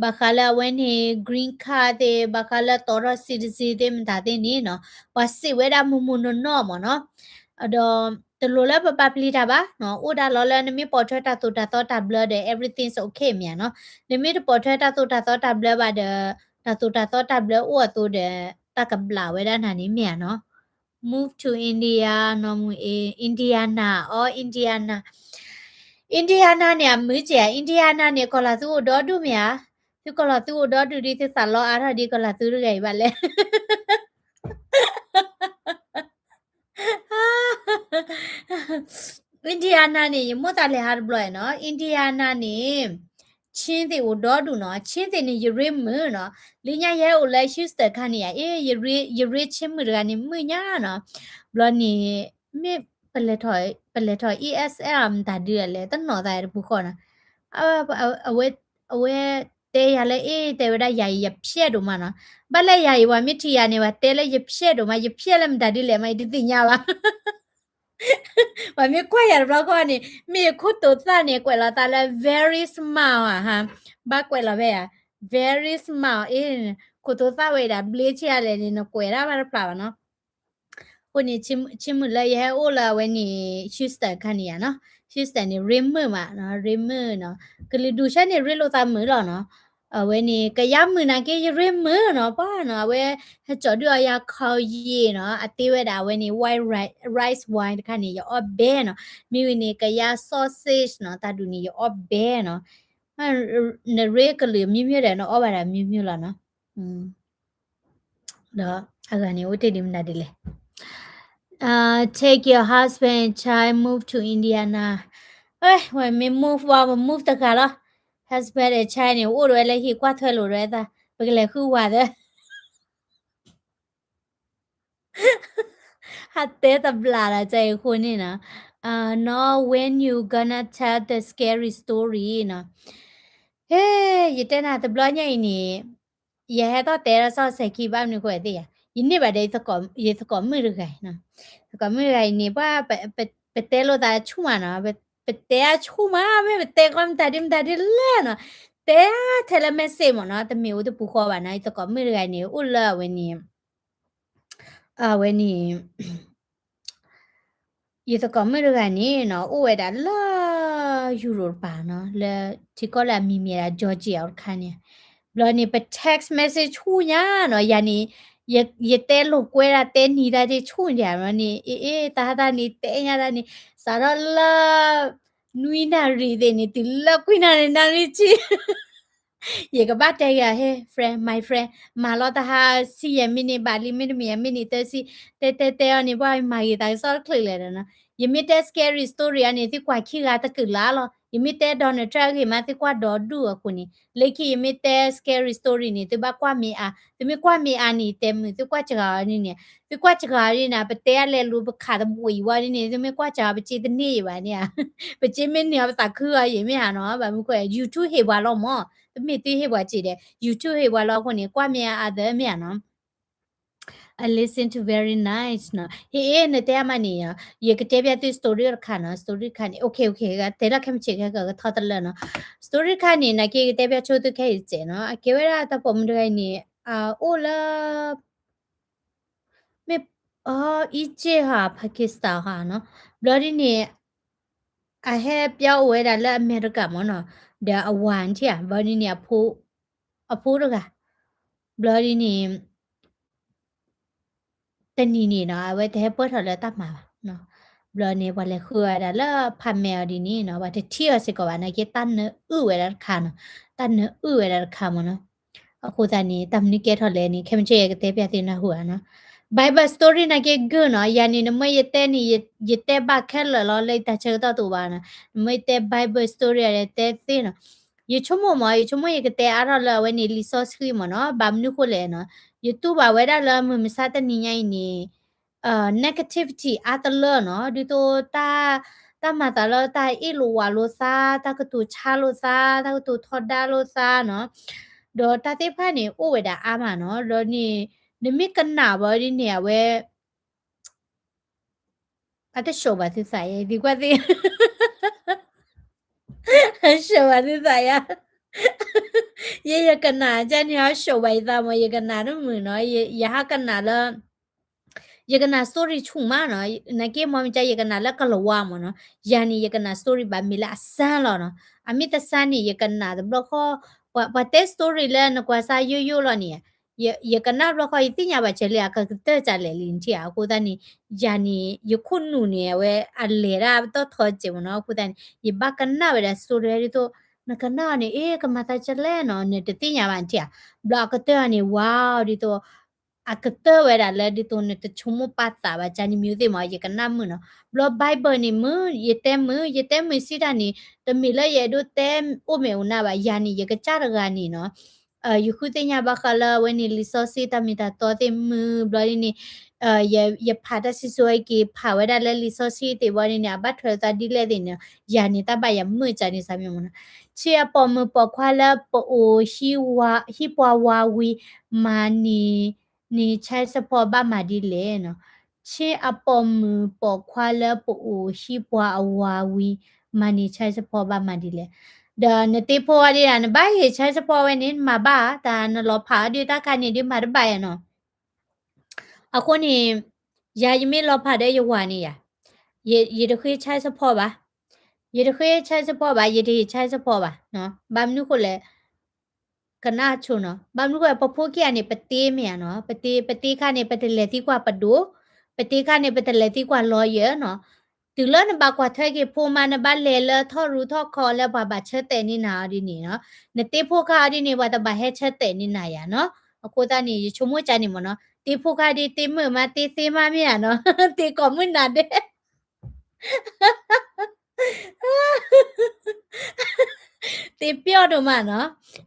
ဘၣ်ဃးလၢအဝဲန့ၣ် green card သ့ၣ် ဘၣ်ဃးလၢတီထီၣ် citizen သ့ၣ်မတၤသ့ၣ်န့ၣ်နီၤ ပှၤစံးဝဲဒၣ်မုၢ်မုၢ်နီၢ်နီၢ်မ့ၢ်နီၤ. ဒီးတလိၣ်လၢပပာ်ပျံၤတၢ်ဘၣ်နီၤ အိၣ်ဒၣ်လီၤလၢနမ့ၢ်ပိာ်ထွဲတၢ်သိၣ်တၢ်သီတၢ်ဘျၢဒီး everything's okay မ့ၢ်ဧါနီၤ. နမ့ၢ်တပိာ်ထွဲတၢ်သိၣ်တၢ်သီတၢ်ဘျၢဘၣ်ဒီး တၢ်သိၣ်တၢ်သီတၢ်ဘျၢအိၣ်အသိးဒီး တၢ်ကဘျးဝဲဒၣ်နၤန့ၣ်မ့ၢ်ဧါနီၤ. Move to India နီၢ်မူအ့ Indiana အီ Indiana Indiana န့ၣ် အမုာ်ကဲ Indiana န့ၣ် ကီၢ်လီၤသူအိၣ်ဒီဒူၣ်မ့ၢ်ဧါ. သုကီၢ်လီၤသူအိၣ်ဒီဒူၣ်ဒီး သုသးလီအါထီၣ်ဒ်ကီၢ်လီၤသူတဂၤအံၤဘၣ်လဲၣ်. Indiana န့ၣ် ယမိၣ်သးလဲၤဟးတဘျီနီၤ Indiana န့ၣ် Chin သ့ၣ်အိၣ်ဒီဒူၣ်နီၤ Chin သ့ၣ်န့ၣ် ယရ့မုာ်နီၤ. လၢညါယဟဲအိၣ်လၢ Houston ခါန့ၣ်ဧါ အ့ ယရ့ Chin မုာ်တဂၤန့ၣ် မုာ်ညါနီၤ. ဘျီန့ၣ် မ့ၢ် ပလဲၤထီၣ် E S L မတၤဒုလဲၣ် တနီၣ်သးတပူၤဃီနီၤ. အဝဲ အဝဲတဲယၤလၢ အ့ တဲဝဲဒၣ် ယၤအံၤ ယဖျဲၣ်ဒိၣ်မးနီၤ. ဘၣ်လၢယၤအံၤ ပှၤမ့ၢ်ထံၣ်ယၤန့ၣ် ပှၤတဲလၢယဖျဲၣ်ဒိၣ်မး ယဖျဲၣ်လၢမတၤဒုလဲၣ်မး ယတသ့ၣ်ညါဘၣ်. ပှၤမ့ၢ်ကွၢ်ယၤတဘျီဃီန့ၣ် မ့ၢ်ယခိၣ်သိၣ်သၣ်န့ၣ် ကွဲးလီၤသးလၢ very smart ဧါဟါ, ဘၣ်ကွဲးလီၤဖဲယၤ very smart အ့ ခိၣ်သိၣ်သၣ်ဝဲဒၣ် ဘျ့ဆံးအါလဲၣ်န့ၣ် နကွဲးဒၣ်ဘၣ်တဖျးဘၣ်နီၤ. အဃိန့ၣ် ဆ့မုၢ်လၢယဟဲအိၣ်လၢအဝဲန့ၣ် Houston ခါန့ၣ်ယါနီၤ, Houston န့ၣ် ရ့မုာ်မးနီၤ, ရ့မုာ်နီၤ, ကလုာ်ဒူၣ်ဆၢန့ၣ် ရ့လိာ်သးမုာ်လီၤနီၤ. အဝဲန့ၣ် ကယါမုာ်နာ်က့ ယရ့မုာ်နီၤ, ပှၤနီၤ, အဝဲ ဟဲကၠီၤဒုးအီယၤ ခီယံာ်နီၤ, အသ့ဝဲဒၣ်အဝဲန့ၣ် white rice, rice wine တခါန့ၣ် ယအီၣ်ဘဲနီၤ, မ့ၢ်ဝံၤန့ၣ် ကယါ sausage နီၤ, တၢ်ဒုးန့ၣ် ယအီၣ်ဘဲနီၤ, နရ့ကလုာ်မ့ၢ်မ့ၢ်ဒီး နအီၣ်ဘၣ်ဒၣ်မ့ၢ်မ့ၢ်လီၤနီၤ. ဒီးအဂၤန့ၣ် အိၣ်တ့ၢ်ဒံးမနုၤဒ်လဲၣ်. Uh, take your husband and child move to Indiana. ဝဲ ဝဲမ့ၢ် move ဝဲ move တဂၤလီၤ. Husband and child န့ၣ် အိၣ်ဒၣ်ဝဲလၢဟံၣ် ကွၢ်ထွဲလိာ်ဒၣ်ဝဲသး, ပကလဲၤဃုဝၤသၢ ဟးတဲတဘျီလီၤ ကဲအံၤအဃိန့ၣ်နီၤ. နီၤ, when you gonna tell the scary story နီၤ. ဟဲ, ယတဲနၤတဘျီညါအံၤန့ၣ်, ယဟဲထီၣ်တဲထီၣ်စီၤစဲၤခံ ဘၣ်မနုၤဃိသ့ၣ်ယၤ, ယန့ၢ်ဘၣ်ဒီး ယသကိးမုၣ်တဂၤအံၤနီၤ. သကိးမုၣ်တဂၤအံၤန့ၣ် ပှၤ, ပတဲလိာ်သးဆူၣ်မးနီၤ, ပတဲအါဆူၣ်မး, မ့ၢ်ပတဲကီမတၤဒ်မတၤဒ်လဲၣ်နီၤ, တဲထဲလၢ message မ့ၢ်နီၤ, တမ့ၢ်အိၣ်တပူၤဃီဘၣ်နီၤ. ယသကိးမုၣ်တဂၤအံၤန့ၣ် အိၣ်လၢအဝဲန့ၣ်, အဝဲန့ၣ် ယသကိးမုၣ်တဂၤန့ၣ်နီၤ အိၣ်ဝဲဒၣ်လၢ ယူရိးတပၤနီၤ, လၢထံကီၢ်လၢအမံၤမ့ၢ်ဒၣ် Georgia တခါန့ၣ်, ဘျီန့ၣ် ပ text message ဆူၣ်ညါနီၤ, ယၤန့ၣ်, ယတဲလိာ်ကွဲဒၣ်တဲနံၤတၢ်သ့ၣ်ဆူၣ်ညါဘျီန့ၣ်, အ့အ့ တၢ်ဟးတၢ်န့ၣ် တဲညါတၢ်န့ၣ်, စးထီၣ်လၢ နွံနၣ်ရံၣ်သ့ၣ်န့ၣ် တုၤလၢကွံနၣ်ရံၣ် နၣ်ရံၣ်ဆံ ယကဘၣ်တဲဂ့ၤ ဟဲ friend, my friend, မၤလီၤတၢ်ဟး ဆံယဲၢ်မံးနံး ဘၣ်လံ မ့တမ့ၢ်ယဲၢ်မံးနံးသၢဆံ, တဲတဲတဲအီၤန့ၣ် ပှၤမၤဂ့ၤသးကစီၣ်တချုးလဲၣ်ဒီးနီၤ. ယမ့ၢ်တဲ scary story အီၤန့ၣ် သုကွၢ်ခံဂၤတကုာ်လၢ်လီၤ. ယမ့ၢ်တဲ Donald Trump အဂ့ၢ်မး သုကွၢ်ဒီဒူၣ်အဃိန့ၣ်, လၢခံယမ့ၢ်တဲ scary story န့ၣ် သုဘၣ်ကွၢ်မ့ၢ်အါ, သုမ့ၢ်ကွၢ်မ့ၢ်အါန့ၣ် ယတဲမုာ် သုကွၢ်စှၤအီၤဒ်န့ၣ်, သုကွၢ်စှၤအီၤဒ်န့ၣ် ပတဲအလဲၤလူၤ ပခးတဘှံးအံၤဝဲဒ်န့ၣ် သုမ့ၢ်ကွၢ်စှၤအီၤ ပစ့တန့ၢ်အံၤဘၣ်န့ၣ်ဧါ, ပစ့မ့ၢ်န့ၢ်အီၤ ပသးခုအီၤယံာ်မ့ၢ်ဧါနီၤ, ဘၣ်မနုၤဃိ YouTube ဟ့ၣ်ပှၤလီၤမး, တမ့ၢ်သုဟ့ၣ်ပှၤစ့ဒီး YouTube ဟ့ၣ်ပှၤလီၤအဃိန့ၣ် ကွၢ်မ့ၢ်အါအါသၢမ့ၢ်ဧါနီၤ. I listen to very nice နီၤ. ဟ့ၣ်အ့ၣ် နတဲအါမးန့ၣ်, ယကတဲပျးသု story တခါနီၤ, story တခါန့ၣ် okay okay တဲလီၤခဲမုၢ်ဆ့ၣ်ခဲကထီတလၢနီၤ. Story တခါန့ၣ် နာ်က့ကတဲပျးဆိသုခဲအံၤစဲးနီၤ, အကဲဝဲဒၣ်တၢ်ပိာ်မုၣ်တဂၤအံၤန့ၣ် အအိၣ်လၢ မ့ၢ်, အီ Egypt ဟါ Pakistan ဟါနီၤ, ဘျီဒ်န့ၣ် အဟဲပျီအိၣ်ဝဲဒၣ်လၢအမဲရကၤမ့ၢ်နီၤ, ဒီးအဝၤထံၣ်ဧါ, ဘျီဒ်န့ၣ် အဖိတဂၤ, ဘျီဒ်န့ၣ် တနံၤန့ၣ်နီၤ အဝဲတဟဲပၢၢ်ထီၣ်လၢတၢ်မၤဘၣ်, ဘျီန့ၣ် ပှၤလဲၤဃုဝဲဒၣ်လၢ ဖးမဲာ်အီၤဒ်န့ၣ်နီၤ, ပှၤတထံၣ်အီၤစ့ၢ်ကီးဘၣ် နာ်က့တၢ်နၢအုၣ်ဝဲဒၣ်တခါနီၤ, တၢ်နၢအုၣ်ဝဲဒၣ်တခါမ့ၢ်နီၤ. အဃိသတးန့ၣ် တၢ်မနုၤကဲထီၣ်လဲၣ်န့ၣ် ခဲမုၢ်ဆ့ၣ် ယကတဲပျးသုနၢ်ဟူဧါနီၤ. Bible story နာ်က့ဂုၢ်နီၤ, ယၤန့ၣ် နမ့ၢ်ယတဲန့ၣ် ယတဲဘၣ်ခဲလၢာ်လီၤ လၢယတၢ်ဆၢကတီၢ်တအိၣ်ဘၣ်နီၤ, နမ့ၢ်ယတဲ Bible story အတဲသ့နီၤ. ယဆိကမိၣ်မ့ၢ် ယဆိကမိၣ်ယကတဲအါထီၣ်လၢအဝဲန့ၣ် လံာ်စီဆှံမ့ၢ်နီၤ, ဘၣ်မနုၤဃိလဲၣ်နီၤ, ယတူၢ်ဘၣ်ဝဲဒၣ်လၢမုၢ်မဆါတနံၤညါအံၤန့ၣ် negativity အါတလၢနီၤ, ဒ်သိး တၢ်မၤသးလၢတၢ်အ့ၣ်လိာ်ဝးလိာ်သး, တၢ်ကတိၤဆါလိာ်သး, တၢ်ကတိၤထီဒါလိာ်သးနီၤ, ဒီးတၢ်သ့ၣ်တဖၣ်န့ၣ် အိၣ်ဝဲဒၣ်အါမးနီၤ, ဒီးန့ၣ် နမ့ၢ်ကနၣ်ဘၣ်ဒ်န့ၣ် အဝဲ အတၡိးဘၣ်သုသးယဲ သံကွၢ်သ့ၣ် တၡိးဘၣ်သုသးယဲ ယဲယကနၣ်ကန့ၣ် ဟးတၡိးဘၣ်ယသးမ့ၢ် ယကနၣ်တမုာ်နီၤ, ယဟးကနၣ်လၢ ယကနၣ် story ဆူၣ်မးနီၤ, နာ်က့ မ့ၢ်မ့ၢ်က ယကနၣ်လၢကလၤဝါမ့ၢ်နီၤ, ယၤန့ၣ် ယကနၣ် story ဘၣ်မ့ၢ်လၢအစၢလီၤနီၤ, အမ့ၢ်တစၢန့ၣ် ယကနၣ်တဘျီဃီ ပှၤတဲ story လၢနကွၢ်စၢ်ယိယိလီၤန့ၣ် ယကနၣ်ဘျီဃီ ယသ့ၣ်ညါဘၣ်စၢၤလံ အကကတၢၢ်ကလဲၣ်လံနထံၣ်ဧါ, အဃိသတးန့ၣ် ယၤန့ၣ် ယခိၣ်နူာ်န့ၣ် အဝဲအလဲၤဒၣ်ပတီၢ်ထီစဲးမ့ၢ်နီၤ, အဃိသတးန့ၣ် ယဘၣ်ကနၣ်ဝဲဒၣ် story ဒ်သိး နကနၣ်အီၤန့ၣ် အ့ ကမၤသးကလဲၣ်နီၤ နတသ့ၣ်ညါဘၣ်နထံၣ်ဧါ, ဘျီအကတၢၢ်အီၤန့ၣ် ဝါ ဒ်သိး အကတၢၢ်ဝဲဒၣ်လၢဒ်သိးနတဆိကမိၣ်ပာ်သးဘၣ် ကန့ၣ်မ့ၢ်သ့ၣ်မ့ၢ် ယကနၣ်မုာ်နီၤ, ဘျီ Bible န့ၣ်မုာ် ယတဲမုာ် ယတဲမုာ်စံးတၢ်န့ၣ် တမ့ၢ်လၢယအဲၣ်ဒိးတဲအိၣ်မဲာ်အိၣ်နါဘၣ်, ယၤန့ၣ် ယကစၢ်တဂၤန့ၣ်နီၤ ယဃုသ့ၣ်ညါဘၣ်ဃးလၢအဝဲန့ၣ်လံာ်စီဆှံတၢ်မ့ၢ်တၢ်တီသ့ၣ်မုာ်ဘျီဒ်န့ၣ် ယဖးတၢ်စံၣ်စိၤအက့ၤ ဖးဝဲဒၣ်လၢလံာ်စီဆှံသ့ၣ်ဘျီဒ်န့ၣ် အဘၣ်ထွဲသးဒ်လဲၣ်သ့ၣ်န့ၣ် ယၤန့ၣ် တၢ်ဘၣ်ယၤမုာ်ကန့ၣ်စ့ၢ်မ့ၢ်နီၤ, ဆ့အပိာ်မုၣ်ပိာ်ခွါလၢပအိၣ်ဟံးပှၤဝၤဝံၤ မၤန့ၢ်န့ၢ် child support ဘၣ်မၤဒ်လဲၣ်နီၤ, ဆ့အပိာ်မုၣ်ပိာ်ခွါလၢပအိၣ်ဟံးပှၤအဝၤဝံၤ မၤန့ၢ် child support ဘၣ်မၤဒ်လဲၣ်, ဒီးနသ့ၣ်ဖိအီၤဒ် နဘၣ်ဟ့ၣ် child support ဝဲန့ၣ် နမၤဘၣ် တၢ်နလီၤဖးအီၤဒ်တၢ်ခါန့ၣ်ဒ်မၤတဘၣ်ယၤနီၤ အဃိန့ၣ် ယၤယမ့ၢ်လီၤဖးဒီးယဝၤန့ၣ်ယၤ, ယတဃ့ child support ဘၣ်, ယတဃ့ child support ဘၣ်, ယတဟ့ၣ် child support ဘၣ်, ဘၣ်မနုၤဃိလဲၣ်, ကနၣ်ဆိနီၤ, ဘၣ်မနုၤဃိ ပဖိခံဂၤန့ၣ် ပတ့မ့ၢ်ဧါနီၤ, ပတ့ ပတ့ခါန့ၣ် ပတလဲၤသံကွၢ်ပဒိၣ်, ပတ့ခါန့ၣ် ပတလဲၤသံကွၢ် lawyer နီၤ, တုၤလၢနဘၣ်ကွၢ်ထွဲက့ၤဖိမး နဘၣ်လဲၤလၢထီၣ်ရူထီၣ်ခီလၢပှၤဘၣ်ဆၢတဲာ်န့ၢ်နၤအီၤဒ်န့ၣ်နီၤ, နတ့ဖိခါအီၤဒ်န့ၣ် ပှၤတဘၣ်ဟဲဆၢတဲာ်န့ၢ်နၤယၤနီၤ, အဃိသတးန့ၣ် ယဆိကမိၣ်ကန့ၣ်မ့ၢ်နီၤ, တ့ဖိခါဒ်တ့မုာ်မး တ့သ့မးမ့ၢ်ဧါနီၤ, တ့ကိးမုၢ်နၤဒဲး တ့ပျီၢ်ဒိၣ်မးနီၤ,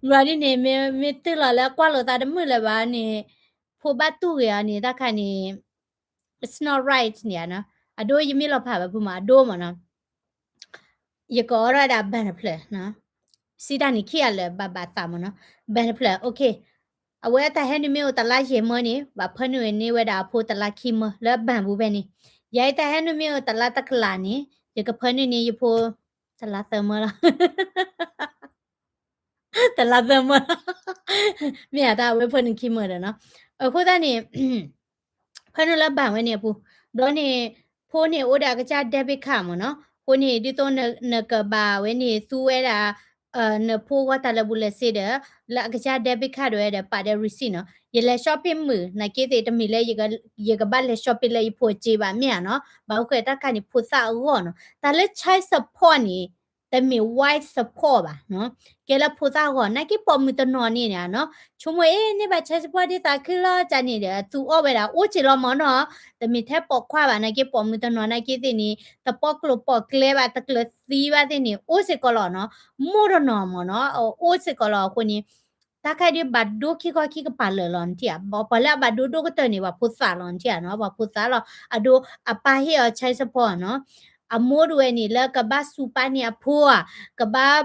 ဘျီဒ်န့ၣ် မ့ၢ်တုၤလီၤလၢကွၢ်လိာ်သးတမုာ်လၢၤဘၣ်န့ၣ်, ဖိဘၣ်တူၢ်ဂ့ၤအီၤန့ၣ် တၢ်ခါန့ၣ် it's not right န့ၣ်နီၤ, အဒိယမ့ၢ်လီၤဖးဘၣ်ဖုမး အဒိမးနီၤ. ယကအီၣ်ထီၣ်ဝဲဒၣ်ဘၣ်တဖျၢၣ်နီၤ, စံးတၢ်န့ၣ်ခံဂၤလၢာ်ဘၣ်ဘၣ်သးမးနီၤ, ဘၣ်တဖျၢၣ် okay. အဝဲအတၢ်ဟဲနုာ်မ့ၢ်အိၣ်တလါယဲၢ်မၢန့ၣ် ဘၣ်ဖၢနုာ်န့ၢ်ဝဲဒၣ်အဖိတလါခံမၢလၢဘၣ်ပူၤဖဲန့ၣ်, ယၤအံၤတၢ်ဟဲနုာ်မ့ၢ်အိၣ်တလါတကလးန့ၣ် ယကဖၢနုာ်န့ၢ်ယဖိ တလါသၢမၢလီၤ. တလါသၢမၢလီၤ. မ့ၢ်အတၢ်အဝဲဖၢနုာ်ခံမၢဒီးနီၤ. အဃိသတးန့ၣ် ဖၢနုာ်လၢဘၣ်ဝဲန့ၣ်အပူၤ, ဘျီန့ၣ် ဖိန့ၣ်အိၣ်ဒီးအကစၢ် debit card မးနီၤ, အဃိန့ၣ် ဒ်သိးနကဘၣ်ဝဲန့ၣ်သူဝဲဒၣ် နဖိဂီၢ်တၢ်လၢာ်ဘူၣ်လၢာ်စ့ဒီး လၢအကစၢ် debit card ဒၣ်ဝဲဒီးပာ်ဒီး receipt နီၤ, ယလဲၤ shopping မုာ် နာ်က့သ့ၣ် တမ့ၢ်လၢ ယကဘၣ်လဲၤ shopping လၢယဖိအစ့ဘၣ်မ့ၢ်ဧါနီၤ, ဘၣ်အိၣ်ဃဲတၢ်ခါန့ၣ် ဖိသၣ်အဂီၢ်နီၤ, တၢ်လၢ child support န့ၣ် တမ့ၢ် wife support ဘၣ်နီၤ, ကဲလၢဖိသၣ်အဂီၢ် နာ်က့ပိာ်မုၣ်တနီၤန့ၣ်န့ၣ်နီၤ, ဆိကမိၣ်အ့ၣ် န့ၢ်ဘၣ် child support ဒ်သးခုလီၤ ကန့ၣ်ဒီး သူအီၣ်ဝဲဒၣ် အိၣ်စ့ၢ်လီၤမးနီၤ, တမ့ၢ်ထဲပိာ်ခွါဘၣ် နာ်က့ပိာ်မုၣ်တနီၤနာ်က့သ့ၣ်န့ၣ် တပိာ်ကျိၤပိာ်ကျဲဘၣ် တကျၢၤသံဘၣ်သ့ၣ်န့ၣ် အိၣ်စ့ၢ်ကီးလီၤနီၤ, မိၢ်တနီၤမးနီၤ အိၣ်စ့ၢ်ကီးလီၤအဃိန့ၣ် တၢ်ခါဒ်ဘၣ်ဒိခံခီခံကပၤလၢာ်လီၤနထံၣ်ဧါ, ပှၤလၢအဘၣ်ဒိဒိၣ်ကတၢၢ်န့ၣ် ပှၤဖိသၣ်လီၤနထံၣ်ဧါနီၤ, ပှၤဖိသၣ်လီၤ, အဒိ အပၢ်ဟ့ၣ်အီၤ child support နီၤ, အမိၢ်ဒၣ်ဝဲန့ၣ် လၢကဘၣ်စူးပာ်န့ၢ်အဖိဧါ, ကဘၣ်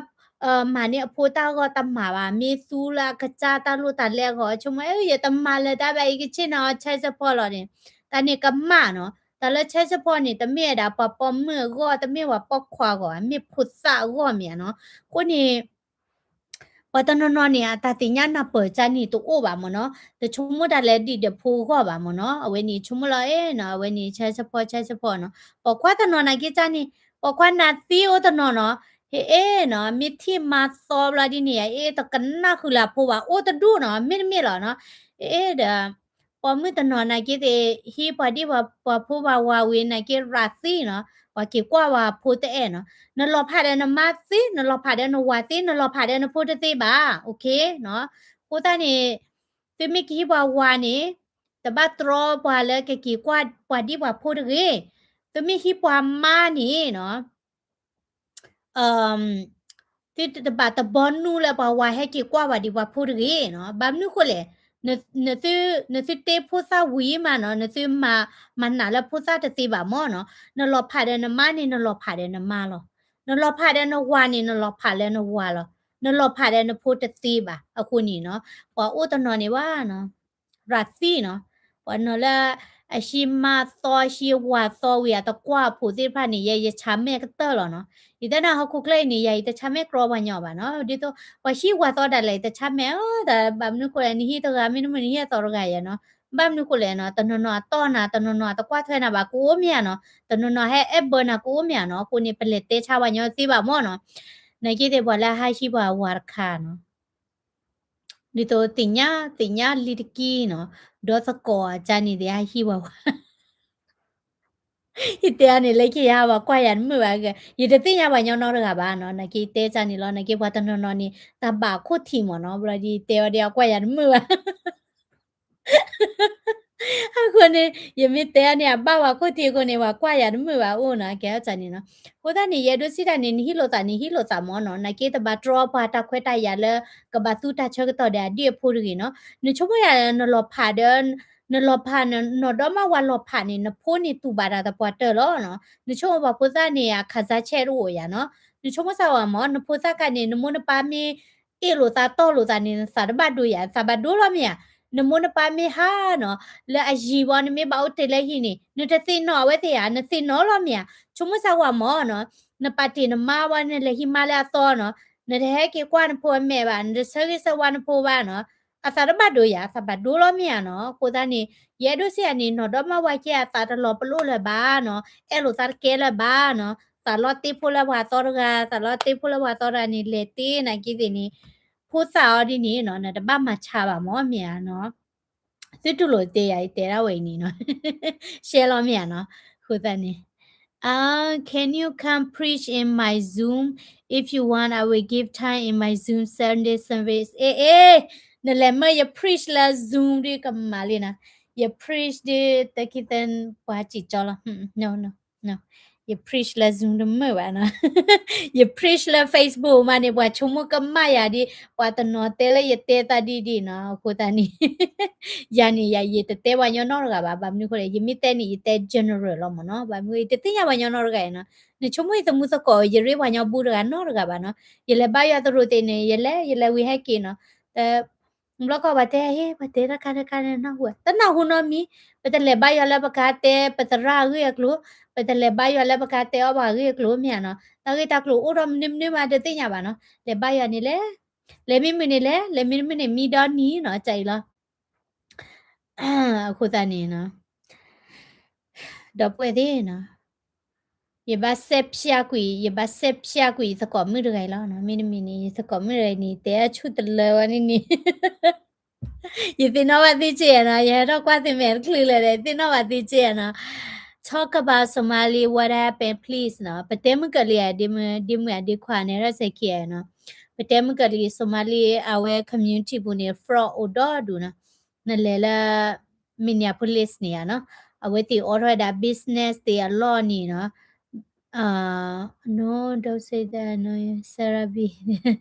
မၤန့ၢ်အဖိတၢ်ဂီၢ်တမၤဘၣ်, မ့ၢ်သူလၢအကစၢ်တၢ်လိၣ်တၢ်လဲအဂီၢ် ဆိကမိၣ် ယတမၤလၢၤတၢ်ဘၣ် ယကဆ့ၣ်နီၤအီၤ child support လီၤန့ၣ်, တၢ်န့ၣ်ကမၣ်နီၤ, တၢ်လၢ child support န့ၣ် တမ့ၢ်ဝဲဒၣ်ပှၤပိာ်မုၣ်အဂီၢ် တမ့ၢ်ပှၤပိာ်ခွါအဂီၢ်ဘၣ် မ့ၢ်ဖိသၣ်အဂီၢ်မ့ၢ်ဧါနီၤ, အဃိန့ၣ် ပှၤတနီၤနီၤန့ၣ် အတၢ်သ့ၣ်ညါနၢ်ပၢၢ်ကန့ၣ်တအိၣ်ဘၣ်မးနီၤ, တဆိကမိၣ်တၢ်လၢဒံၣ်ဒီးဖိအဂီၢ်ဘၣ်မးနီၤ, အဝဲန့ၣ်ဆိကမိၣ်လီၤအဲၣ်နီၤ, အဝဲန့ၣ် child support child support နီၤ, ပိာ်ခွါတနီၤနာ်က့ကန့ၣ်, ပိာ်ခွါနၢ်သံအိၣ်တနီၤနီၤ, ဟ့ၣ်နီၤ, မ့ၢ်ထံၣ်မၤသီဘျီဒ်န့ၣ် အ့ၣ် တကနၣ်ဃုာ်လၢအဖိဘၣ် အိၣ်တဒူၣ်နီၤ, မ့တမ့ၢ်လီၤနီၤ, အ့ၣ်ဒီး ပိာ်မုၣ်တနီၤနာ်က့သ့ၣ် ဟံးပှၤဒံၣ်ပှၤဖိဘၣ်ဝၤဝံၤနာ်က့ရးသံနီၤ, ပှၤက့ၤကွၢ်ဝဲဖိတအဲၣ်နီၤ, နလီၤဖးဒီးနမါသ့, နလီၤဖးဒီးနဝၤသ့, နလီၤဖးဒီးနဖိတသ့ဘၣ်, okay နီၤ, အဃိသတးန့ၣ် သုမ့ၢ်ကဟံးပှၤဝၤန့ၣ် တဘၣ်တြီပှၤလၢကက့ၤကွၢ်ပှၤဒံၣ်ပှၤဖိတဂ့ၤ, သုမ့ၢ်ဟံးပှၤမါန့ၣ်နီၤ သုတဘၣ်တဘီနူလၢပှၤဝၤဟဲက့ၤကွၢ်ပှၤဒံးပှၤဖိတဂ့ၤနီၤ, ဘၣ်မနုၤဃိလဲၣ်, နသုတ့ဖိသၣ်ဝံၤမးနီၤ, နသုမၤနးလၢဖိသၣ်တသ့ဘၣ်မးနီၤ, နလီၤဖးဒီးနမါန့ၣ် နလီၤဖးဒီးနမါလီၤ, နလီၤဖးဒီးနဝၤန့ၣ် နလီၤဖးလၢနဝၤလီၤ, နလီၤဖးဒီးနဖိတသ့ဘၣ်, အဃိန့ၣ်နီၤ, ပှၤအိၣ်တနီၤန့ၣ်ဘၣ်နီၤ ရးသံနီၤ, ပှၤနီၤလၢ အဟံးမါသီ ဟံးဝၤသီဝံၤ အတကွၢ်အဖိသ့ၣ်တဖၣ်န့ၣ် ယဲယဆါမဲာ်ကတၢၢ်လီၤနီၤ, ယတဲနၤဟီၣ်ခိၣ်ချၢအံၤန့ၣ် ယၤအံၤတဆါမဲာ်ကြီပှၤညီဘၣ်နီၤ, ဒ်သိး ပှၤဟံးဝၤသီဒၣ်လဲာ် ယတဆါမဲာ်ဧၢ, တၢ်ဘၣ်မနုၤဃိလဲၣ် နဟံးတဂၤမ့တမ့ၢ် နဟံးအသီတဂၤယၤနီၤ, ဘၣ်မနုၤဃိလဲၣ်နီၤ, တနီၤနီၤအတီၢ်နၤ တနီၤနီၤအတကွၢ်ထွဲနၤဘၣ် ကအိၣ်မ့ၢ်ဧါနီၤ, တနီၤနီၤဟဲအဲၣ်ဘၢနၤကအိၣ်မ့ၢ်ဧါနီၤ, အဃိန့ၣ် ပလဲၤတဲဆါပှၤညီသ့ဘၣ်မးနီၤ, နာ်က့သ့ၣ်ပှၤလၢဟးဟံးပှၤဝၤတခါနီၤ ဒ်သိးသ့ၣ်ညါ သ့ၣ်ညါလံတက့ၢ်နီၤ, ဒီးသကိးအကန့ၣ်သ့ၣ်ဟးဟံးပှၤဝၤ, ယတဲအန့ၣ်လၢခံယၤ ပှၤကွၢ်ယၤတမုာ်ဘၣ်, ယတသ့ၣ်ညါပှၤညီနီတဂၤဘၣ်နီၤ, နာ်က့တဲကန့ၣ်လီၤ, နာ်က့ပှၤတနီၤနီၤန့ၣ် တၢ်ဘၣ်ခိၣ်ထံးမ့ၢ်နီၤ, ဘျီဒ်တဲအီၤဒ်အကွၢ်ယၤတမုာ်ဘၣ် အဃိန့ၣ် ယမ့ၢ်တဲအန့ၣ် အဘၣ်ပှၤခိၣ်ထံးအဃိန့ၣ် ပှၤကွၢ်ယၤတမုာ်ဘၣ်အိၣ်နီၤ, ကဲအီၤကန့ၣ်နီၤ, အဃိသတးန့ၣ် ယအဲၣ်ဒိးစံးတၢ်န့ၣ် နဟံးလိာ်သးန့ၣ် ဟံးလိာ်သးမ့ၢ်နီၤ, နာ်က့တဘၣ်တြီပှၤတၢ်ခွဲးတၢ်ယာ်လၢ ကဘၣ်သူတၢ်ဆၢကတီၢ်ဒီးအဒံၣ်အဖိတဂ့ၤနီၤ, နဆိကမိၣ်ယၤ နလီၤဖးဒီး နလီၤဖး နီၢ်ဒီမါဝၤလီၤဖးန့ၣ် နဖိန့ၣ်တူၢ်ဘၣ်တၢ်သပှၢ်တၢၢ်လီၤနီၤ, နဆိကမိၣ်ပှၤဖိသၣ်န့ၣ် အခန်းစားချက်တအိၣ်ယၤနီၤ, နဆိကမိၣ်စၢ်ဝဲမ့ၢ် နဖိသၣ်ခါန့ၣ် နမိၢ်နပၢ်မ့ၢ် အ့ၣ်လိာ်သးတီၢ်လိာ်သးန့ၣ် နသးတဘၣ်ဒိယၤ, သးဘၣ်ဒိလီၤမ့ၢ်ဧါ, နမိၢ်နပၢ်မ့ၢ်ဟးနီၤ လၢအယံၤဘီ နမ့ၢ်ဘၣ်အိၣ်တ့ၢ်လၢဟံၣ်န့ၣ် နတသ့ၣ်နီၣ်အဝဲသ့ၣ်ဧါ, နသ့ၣ်နီၣ်လီၤမ့ၢ်ဧါ, ဆိကမိၣ်စၢ်ဝဲမ့ၢ်နီၤ, နပာ်တ့ၢ်နမါဝဲ နလဲၤဟံးမါလၢအသီနီၤ, နတဟဲက့ၤကွၢ်နဖိအမဲာ်ဘၣ်, နတဆၢဂ့ၤဆၢဝါနဖိဘၣ်နီၤ, အသးတဘၣ်ဒိယၤ, သးဘၣ်ဒိလီၤမ့ၢ်ဧါနီၤ, အဃိသတးန့ၣ် ယအဲၣ်ဒိးစံးယၤန့ၣ် နီၢ်ဒီမါဝၤကဲအသးတလီၤပလိာ်လၢၤဘၣ်နီၤ, အဲၣ်လိာ်သးတကဲလၢၤဘၣ်နီၤ, သးလီၤတ့ဖိလၢပှၤသီတဂၤ, သးလီၤတ့ဖိလၢပှၤသီတဂၤန့ၣ် လဲၤတ့နာ်က့သ့ၣ်န့ၣ်, ဖိသၣ်အီၤဒ်န့ၣ်နီၤ, နတဘၣ်မၤဆါဘၣ်မ့ၢ်မ့ၢ်ဧါနီၤ, သုတူၢ်လိာ်တဲယၤ ယတဲဒၣ်ဝဲအံၤန့ၣ်နီၤ, ရှဲလီၤမ့ၢ်ဧါနီၤ, အဃိသတးန့ၣ် Ah, can you come preach in my Zoom? If you want, I will give time in my Zoom Sunday service. အေး အေး, နလဲၤမၢယ preach လၢ Zoom ဒ်ကမၤလံနီၤ, ယ preach ဒ်တခံသၢ ပှၤစံၣ်ကၠီလီၤ, no, no, no. ယ preach လၢ Zoom တမုာ်ဘၣ်နီၤ, ယ preach လၢ Facebook မးန့ၣ် ပှၤဆိကမိၣ်ကမၣ်ယၤဒ် ပှၤတနီၤတဲလၢယတဲသးဒ်ဒ်နီၤ, အဃိသတးန့ၣ် ယၤန့ၣ် ယၤ ယတတဲပှၤညီနီတဂၤဘၣ်, ဘၣ်မနုၤအဃိလဲၣ် ယမ့ၢ်တဲန့ၣ် ယတဲ general လီၤမ့ၢ်နီၤ, ဘၣ်မနုၤ ယတသ့ၣ်ညါပှၤညီနီတဂၤနီၤ, နဆိကမိၣ်ယသမူသကိး ယရ့ပှၤညီဘူတဂၤနီတဂၤဘၣ်နီၤ, ယလဲၤဘါယွၤသရိာ်သ့ၣ်န့ၣ် ယလဲၤ ယလဲၤဝံၤဟဲက့ၤနီၤ, တ ဘျီကီၢ်ပှၤတဲ ဟ့ၣ် ပှၤတဲတၢ်ခါတခါန့ၣ် နၢ်ဟူ တနၢ်ဟူနီတမံၤ, ပတလဲၤဘါယွၤလၢပကတဲပသရၣ်အဂ့ၢ်အကျိၤ, ပတလဲၤဘါယွၤလၢပကတဲအီၣ်ပှၤအဂ့ၢ်အကျိၤမ့ၢ်ဧါနီၤ, တၢ်ဂ့ၢ်တၢ်ကျိၤအိၣ်ထီၣ်မနုၤမနုၤမးတသ့ၣ်ညါဘၣ်နီၤ, လဲၤဘါယွၤန့ၣ်လဲၣ်, လဲၤမ့ၢ်မုာ်န့ၣ်လဲၣ်, လဲၤမ့ၢ်တမုာ်န့ၣ်မံဒီနံၤနီၤ, ကၢ်အံၤလီၤ. အဃိသတးန့ၣ်နီၤ ဒီပုၢ်ဝဲၢ်သ့ၣ်နီၤ, ယဘၣ်စဲးဖျါကွံာ် ယဘၣ်စဲးဖျါကွံာ်ယသကိးမုၣ်တဂၤအံၤလီၤနီၤ, မ့တမ့ၢ်န့ၣ် ယသကိးမုၣ်တဂၤအံၤန့ၣ် တဲအဆူၣ်တလၢဝဲန့ၣ်န့ၣ် ယသ့ၣ်နီၣ်ဘၣ်သ့ၣ်က့နီၤ, ယဟဲထီၣ်ကွၢ်သ့ၣ်မဲာ်တချုးလၢၤဒီး ယသ့ၣ်နီၣ်ဘၣ်သ့ၣ်က့နီၤ. Talk about Somali, what happened, please နီၤ, ပတဲမုၢ်ကလံၤဧါ, ဒ့မုၣ်ဧါဒ့ခွါန့ၣ် ရၢၢ်စဲးခံနီၤ, ပတဲမုၢ်ကလံၤ Somali အဝဲ community ပူၤန့ၣ် fraud အိၣ်ဒီဒူၣ်နီၤ, နလဲၤလၢ Minneapolis န့ၣ်ဧါနီၤ, အဝဲသ့ၣ်အိးထီၣ်ဝဲဒၣ် business သ့ၣ်အလီၢ်န့ၣ်နီၤ, no, don't say that, no, Sarah B,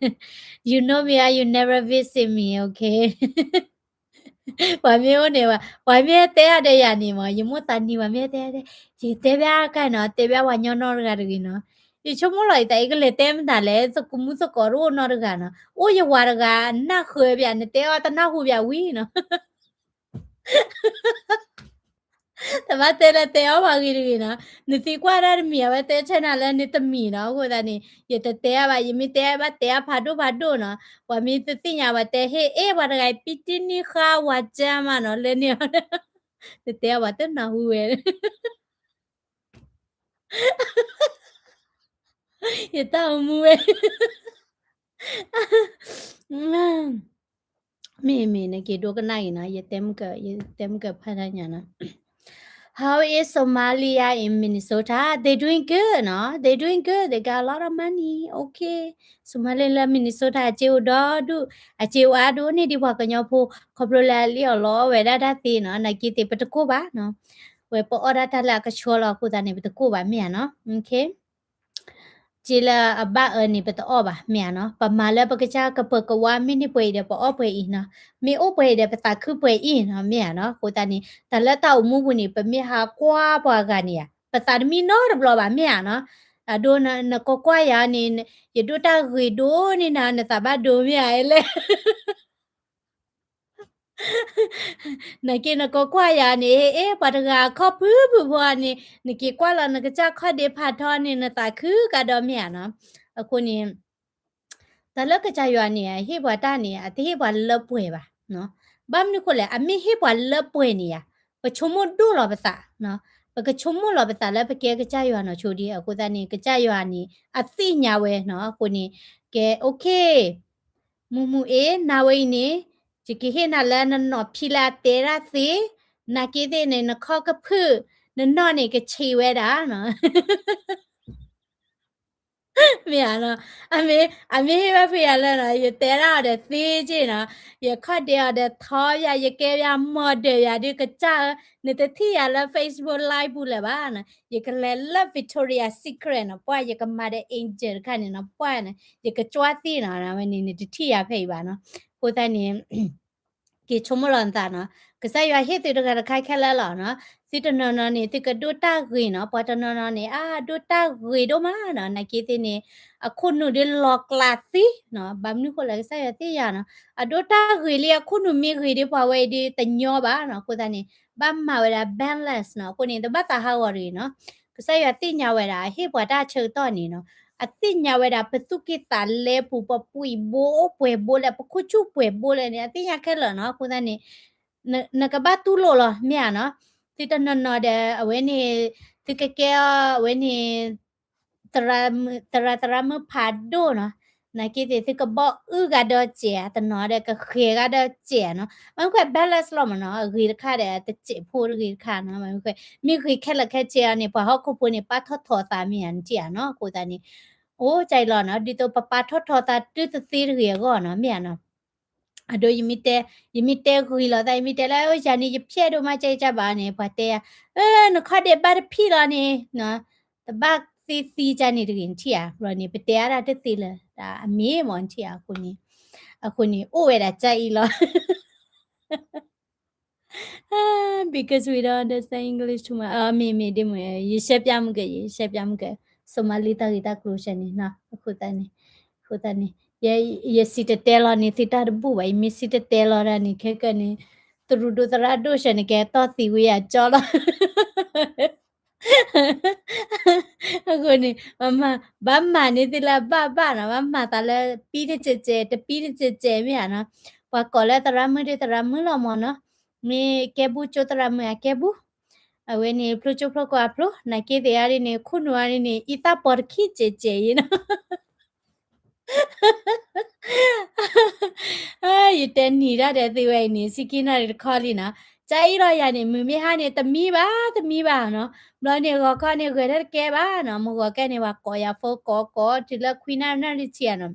you know me, you never visit me, okay? ပှၤမ့ၢ်အိၣ်န့ၣ်ဘၣ်, ပှၤမ့ၢ်တဲအီၤဒီးယၤန့ၣ်မး ယမိၣ်သးနံၤ ပှၤမ့ၢ်တဲအီၤဒီး ယတဲဘၣ်ကါနီၤ, တဲဘၣ်ပှၤညီနီတဂၤတဂ့ၤနီၤ, ယဆိကမိၣ်လီၤယသး ယကလဲၤတဲမတၤလဲၣ်, သကိးမုၣ်သကိးတအိၣ်နီတဂၤနီၤ, အိၣ်ယဝၤတဂၤ နၢ်ဃၢၤဘၣ် နတဲအီၤတနၢ်ဟူဘၣ်ဝံၤနီၤ တဘၣ်တဲလၢတဲအီၣ်ပှၤဂ့ၤတဂ့ၤနီၤ, နသံကွၢ်တၢ်တမံၤ အဝဲတဲဆၢနၤလၢနတမံၤနီၤ, အဃိသတးန့ၣ် ယတတဲအီၤဘၣ်, ယမ့ၢ်တဲအီၤဘၣ် တဲအီၤဖးဒိၣ်ဖးဒိၣ်နီၤ, ပှၤမ့ၢ်တသ့ၣ်ညါ ပှၤတဲဟ့ၣ်အ့ၣ် ပှၤတဂၤအံၤ ပံတံနံၣ်ဃါဝၤကၢမးနီၤ, လၢန့ၣ် နတဲအီၤဘၣ်တနၢ်ဟူဝဲ ယတၢ်အိၣ်မူဝဲ မ့ၢ်မ့ၢ် နက့ၤဒိကနၣ်အံၤနီၤ, ယတဲမုၢ်က ယတဲမုၢ်ကဖးတၢ်ညါနီၤ. How is Somalia in Minnesota? They doing good, no? They doing good. They got a lot of money. Okay. Somali လၢ Minnesota အစ့အိၣ်ဒီဒူၣ်, အစ့အိၣ်အါဒိၣ်န့ၢ်ဒံးပှၤကညီဖိ, ခီဖျိလၢအလံၣ်အီၣ်လီအီၣ်ဝဲဒၣ်တၢ်သ့နီၤ, နာ်က့သ့ၣ်ပတကိၢ်ဘၣ်နီၤ. ဝဲပအီၣ်ဒၣ်တၢ်လၢအကဆှီလီၤအဃိသတးန့ၣ် ပတကိၢ်ဘၣ်မ့ၢ်ဧါနီၤ. က့လၢအဘၣ်အၢန့ၣ် ပတအီၣ်ဘၣ် မ့ၢ်ဧါနီၤ. ပမၤလၢပကစၢ်ကပၢၤကဝါ မ့ၢ်န့ၢ်ပှဲၤအံၤဒီး ပအီၣ်ပှဲၤအံၤနီၤ. မ့ၢ်အိၣ်ပှဲၤအံၤဒီး ပသးခုပှဲၤအံၤနီၤ မ့ၢ်ဧါနီၤ. အဃိသတးန့ၣ် တၢ်လၢတၢ်အိၣ်မူပူၤန့ၣ် ပမ့ၢ်ဟးကွၢ်ပှၤဂၤန့ၣ်ဧါ ပသးတမံနီတဘျီဘၣ် မ့ၢ်ဧါနီၤ. အဒိ နကိးကွၢ်ယၤန့ၣ် ယဒိၣ်တၢ်ဂ့ၤဒိၣ်န့ၢ်နၤ နသးဘၣ်ဒိမ့ၢ်ဧါလဲၣ် နာ်က့နကိးကွၢ်ယၤန့ၣ် အ့ ပှၤတဂၤအခီၣ်ဖုၣ်ဖုၣ်ဖိန့ၣ် နက့ၤကွၢ်လီၤနကစၢ်ခီၣ်ဒ့ဖးထီန့ၣ် နသးခုကဒီးမ့ၢ်ဧါနီၤ. အဃိန့ၣ် တၢ်လၢကစၢ်ယွၤန့ၣ် အဟ့ၣ်ပှၤတၢ်န့ၣ် အတဟ့ၣ်ပှၤလၢပှဲၤဘၣ်. ဘၣ်မနုၤဃိလဲၣ် အမ့ၢ်ဟ့ၣ်ပှၤလၢပှဲၤန့ၣ်ဧါ ပဆိကမိၣ်ဒိၣ်လီၤပသး ပကဆိကမိၣ်လီၤပသးလၢပကဲကစၢ်ယွၤနီၢ်ဆိဒံး အဃိသတးန့ၣ် ကစၢ်ယွၤန့ၣ် အသ့ၣ်ညါဝဲနီၤ အဃိန့ၣ် ကဲ okay မုၢ်မုၢ်အ့ နၤဝဲအံၤန့ၣ် ယကဟ့ၣ်နၤလၢနနီၢ်ဖံလၢအတဲဒၣ်သ့, နာ်က့သ့ၣ်န့ၣ် နခီၣ်ကဖုၣ် နနီၢ်န့ၣ်ကဆံးဝဲဒၣ်နီၤ မ့ၢ်ဧါနီၤ, အမ့ၢ် အမ့ၢ်ဟ့ၣ်ဘၣ်ဖုယၤလၢနီၤ ယတဲဒၣ်အီၤဒီးသ့က့နီၤ, ယခီၣ်ဒ့အီၤဒီးထီယၤ ယကဲယၤမီၢ်ဒၢးယၤဒုးကစၢ်ဧၢ, နတထံၣ်ယၤလၢ Facebook Live ပူၤလၢၤဘၣ်နီၤ, ယကလဲၤလၢ Victoria Secret နီၤ ပှၢ် ယကမၤဒီး angel တခါန့ၣ်နီၤ ပှၢ်န့ၣ် ယကကွၢ်သ့ၣ်နီၤ ဝဲန့ၣ် နတထံၣ်ယၤဖဲအံၤဘၣ်နီၤ, အဃိသတးန့ၣ် က့ၤဆိကမိၣ်လီၤနသးနီၤ, ကစၢ်ယွၤဟ့ၣ်သုတဂၤတခါခဲလၢာ်လီၤနီၤ, သုတနီၤနီၤန့ၣ် သုကဒိၣ်တၢ်ဂ့ၤနီၤ, ပှၤတနီၤနီၤန့ၣ် အဒိၣ်တၢ်ဂ့ၤဒိၣ်မးနီၤ, နာ်က့သ့ၣ်န့ၣ် အခိၣ်နူာ်ဒုးလီၤကျးသံနီၤ, ဘၣ်မနုၤဃိလဲၣ် ကစၢ်ယွၤသ့ၣ်ညါနီၤ, အဒိၣ်တၢ်ဂ့ၤလံ အခိၣ်နူာ်မ့ၢ်ဂ့ၤဒုး ပှၤဝဲအံၤဒုးတညီဘၣ်နီၤ, အဃိသတးန့ၣ် ဘၣ်မၤဝဲဒၣ် balance နီၤ, အဃိန့ၣ် တဘၣ်သးဟးဂီၤတဂ့ၤနီၤ, ကစၢ်ယွၤသ့ၣ်ညါဝဲဒၣ် ဟ့ၣ်ပှၤတၢ်ဆၢကတီၢ်န့ၣ်နီၤ, အသ့ၣ်ညါဝဲဒၣ် ပသူၣ်က့ၣ်သးလဲပူၤ ပပှံၤဘိပှဲၤဘိလဲၣ် ပခိၣ်ဆူၣ်ပှဲၤဘိလဲၣ်န့ၣ် အသ့ၣ်ညါခဲလၢာ်နီၤ, အဃိသတးန့ၣ် နကဘၣ်တူၢ်လိာ်လီၤ မ့ၢ်ဧါနီၤ, သုတနီၤနီၤဒီး အဝဲန့ၣ် သုကကဲအီၤ အဝဲန့ၣ် သရၣ်သရၣ်မုၣ်ဖးဒိၣ်နီၤ, နာ်က့သ့ၣ် သုကဘီၣ်အုၣ်ဂၤဒီးစဲးဧါ, တနီၤဒီးကဃဲၤဂၤဒီးစဲးဧါနီၤ, မ့ၢ်ခွဲး balance လီၤမ့ၢ်နီၤ, အဂ့ၤတခါဒီး တစဲးဖိတဂ့ၤတခါနီၤ, မ့ၢ်ခွဲး မ့ၢ်ဂ့ၤခဲလၢာ်ခဲဆ့အီၤန့ၣ် ပှၤဟီၣ်ခိၣ်ဖိန့ၣ် ပာ်ထီၣ်ထီသးမ့ၢ်ဧါ နထံၣ်ဧါနီၤ, အဃိသတးန့ၣ် အိၣ်ကၢ်အံၤလီၤနီၤ, ဒ်သိးပပာ်ထီၣ်ထီသးတုၤတသ့တဂ့ၤအဂီၢ်နီၤ, မ့ၢ်ဧါနီၤ, အဒိ ယမ့ၢ်တဲ ယမ့ၢ်တဲဂ့ၤလီၤသး ယမ့ၢ်တဲလၢ ယၤန့ၣ် ယဖျဲၣ်ဒိၣ်မး ကၢ်အံၤကၢ်ဘၣ်န့ၣ် ပှၤတဲယၤ နခီၣ်ဒ့ဘၣ်တဖံၣ်လီၤန့ၣ်နီၤ, တဘၣ်သ့သံကန့ၣ်တဂ့ၤ နထံၣ်ဧါ. ဘျီန့ၣ် ပတဲအါဒၣ်တသ့လၢၤ တၢ်အမ့ၢ်မ့ၢ်နထံၣ်ဧါ. အဃိန့ၣ် အဃိန့ၣ် အိၣ်ဝဲဒၣ်ကအံၤလီၤ. အ because we don't understand English too much. အ မ့ၢ်မ့ၢ်ဒ်မ့ၢ် ယရှဲပျၢ်မုၢ်ကဲ ယရှဲပျၢ်မုၢ်ကဲ Somali တၢ်ဂ့ၢ်တၢ်ကျိၤဆဲန့ၣ်နီၤ. အဃိသတးန့ၣ် အဃိသတးန့ၣ် ယ ယစံၣ်တဲၤတဲလီၤန့ၣ် သုတၢ်တဘူၣ်ဘၣ်. ယမ့ၢ်စံၣ်တဲၤတဲလီၤဒၣ်န့ၣ် ခဲကနံၣ်န့ၣ် သရူးဒိၣ်သရၣ်ဒိၣ်ဆဲန့ၣ် ကဲတီၢ်သံဝံၤယၤကၠီလီၤ. အဃိန့ၣ် ဘၣ်မၤန့ၢ်သုလၢအဘၣ်ဘၣ်နီၤ, ဘၣ်မၤသးလၢပံတစဲးစဲး တပံတစဲးစဲးမ့ၢ်ဧါနီၤ. ပှၤကိးလၢသရၣ်မုၣ်ဒ်သရၣ်မုၣ်လီၤမ့ၢ်နီၤ, မ့ၢ်ကဲဘူၣ်ကၠိသရၣ်မုၣ်အကဲဘူၣ်, အဝဲန့ၣ် ဖျိကၠိဖျိကိးအဖျိ, နာ်က့သ့ၣ်အါဒ်န့ၣ် ခိၣ်နူာ်အါဒ်န့ၣ် အံသၣ်ပီၤတခံစဲးစဲးအံၤနီၤ. ယတဲနံၤဒၣ်ဒီးသုဝဲအံၤန့ၣ် ဆံခံနီၣ်ရံၣ်တခီလံနီၤ. ကအံၤလီၤယၤန့ၣ် မုၢ်မ့ၢ်ဟါန့ၣ် တမံဘၣ် တမံဘၣ်နီၤ. ဘျီန့ၣ် ဂီၤခီန့ၣ် ဂဲၤတကဲဘၣ်နီၤ. မုၢ်ဂီၤကဲန့ၣ် ပှၤကိးယၤ phone ကိးကိးတုၤလၢခွံနၣ်ရံၣ်ဆံယၤနီၤ.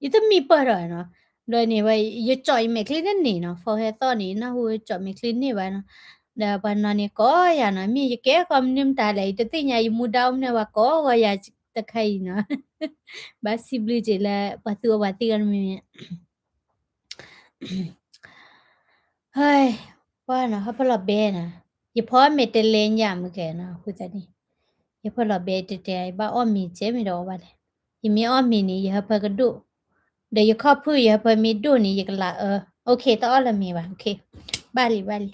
ယတမံပၢၢ်ထီၣ်နီၤ. ဘျီန့ၣ်ဝဲ ယကၠီၣ်ယမဲာ်ချံန့ၣ်န့ၣ်နီၤ, phone ဟဲသီၣ်န့ၣ် နၢ်ဟူကၠီၣ်မဲာ်ချံန့ၣ်ဘၣ်နီၤ. ဒီးပှၤနီၤန့ၣ်ကိးယၤနီၤ, မ့ၢ်ယကဲဃီမနုၤမတၤလဲၣ်, ယတသ့ၣ်ညါ ယမူဒါအိၣ်မနုၤ ပှၤကိးဂီၤယၤတခါအံၤနီၤ. ဘၣ်စံးဘျုးက့ၤလၢ ပှၤသူအီၤပှၤသံအီၤတမံၤမံၤ ဟဲ ပှၤနီၤ ဟၢဖၢလီၤဘဲနီၤ, ယဖီမ့ၢ်တလဲညၣ်မုၢ်ကဲနီၤ, အဃိသတးန့ၣ် ယဖၢလီၤဘဲတဲတဲ ယဘၣ်အီၣ်မ့ၤကဲမ့ၢ်ဒီးအီၣ်ဘၣ်လဲၣ်, ယမ့ၢ်အီၣ်မ့ၤန့ၣ် ယဟၢဖၢကဒိၣ်, ဒီးယခီၣ်ဖုၣ် ယဟၢဖၢမ့ၢ်ဒိၣ်န့ၣ် ယကလၤအၢ, အိၣ်ခ့ တအီၣ်လၢၤမ့ၤဘၣ်, အိၣ်ခ့, ဘၣ်လံ ဘၣ်လံ.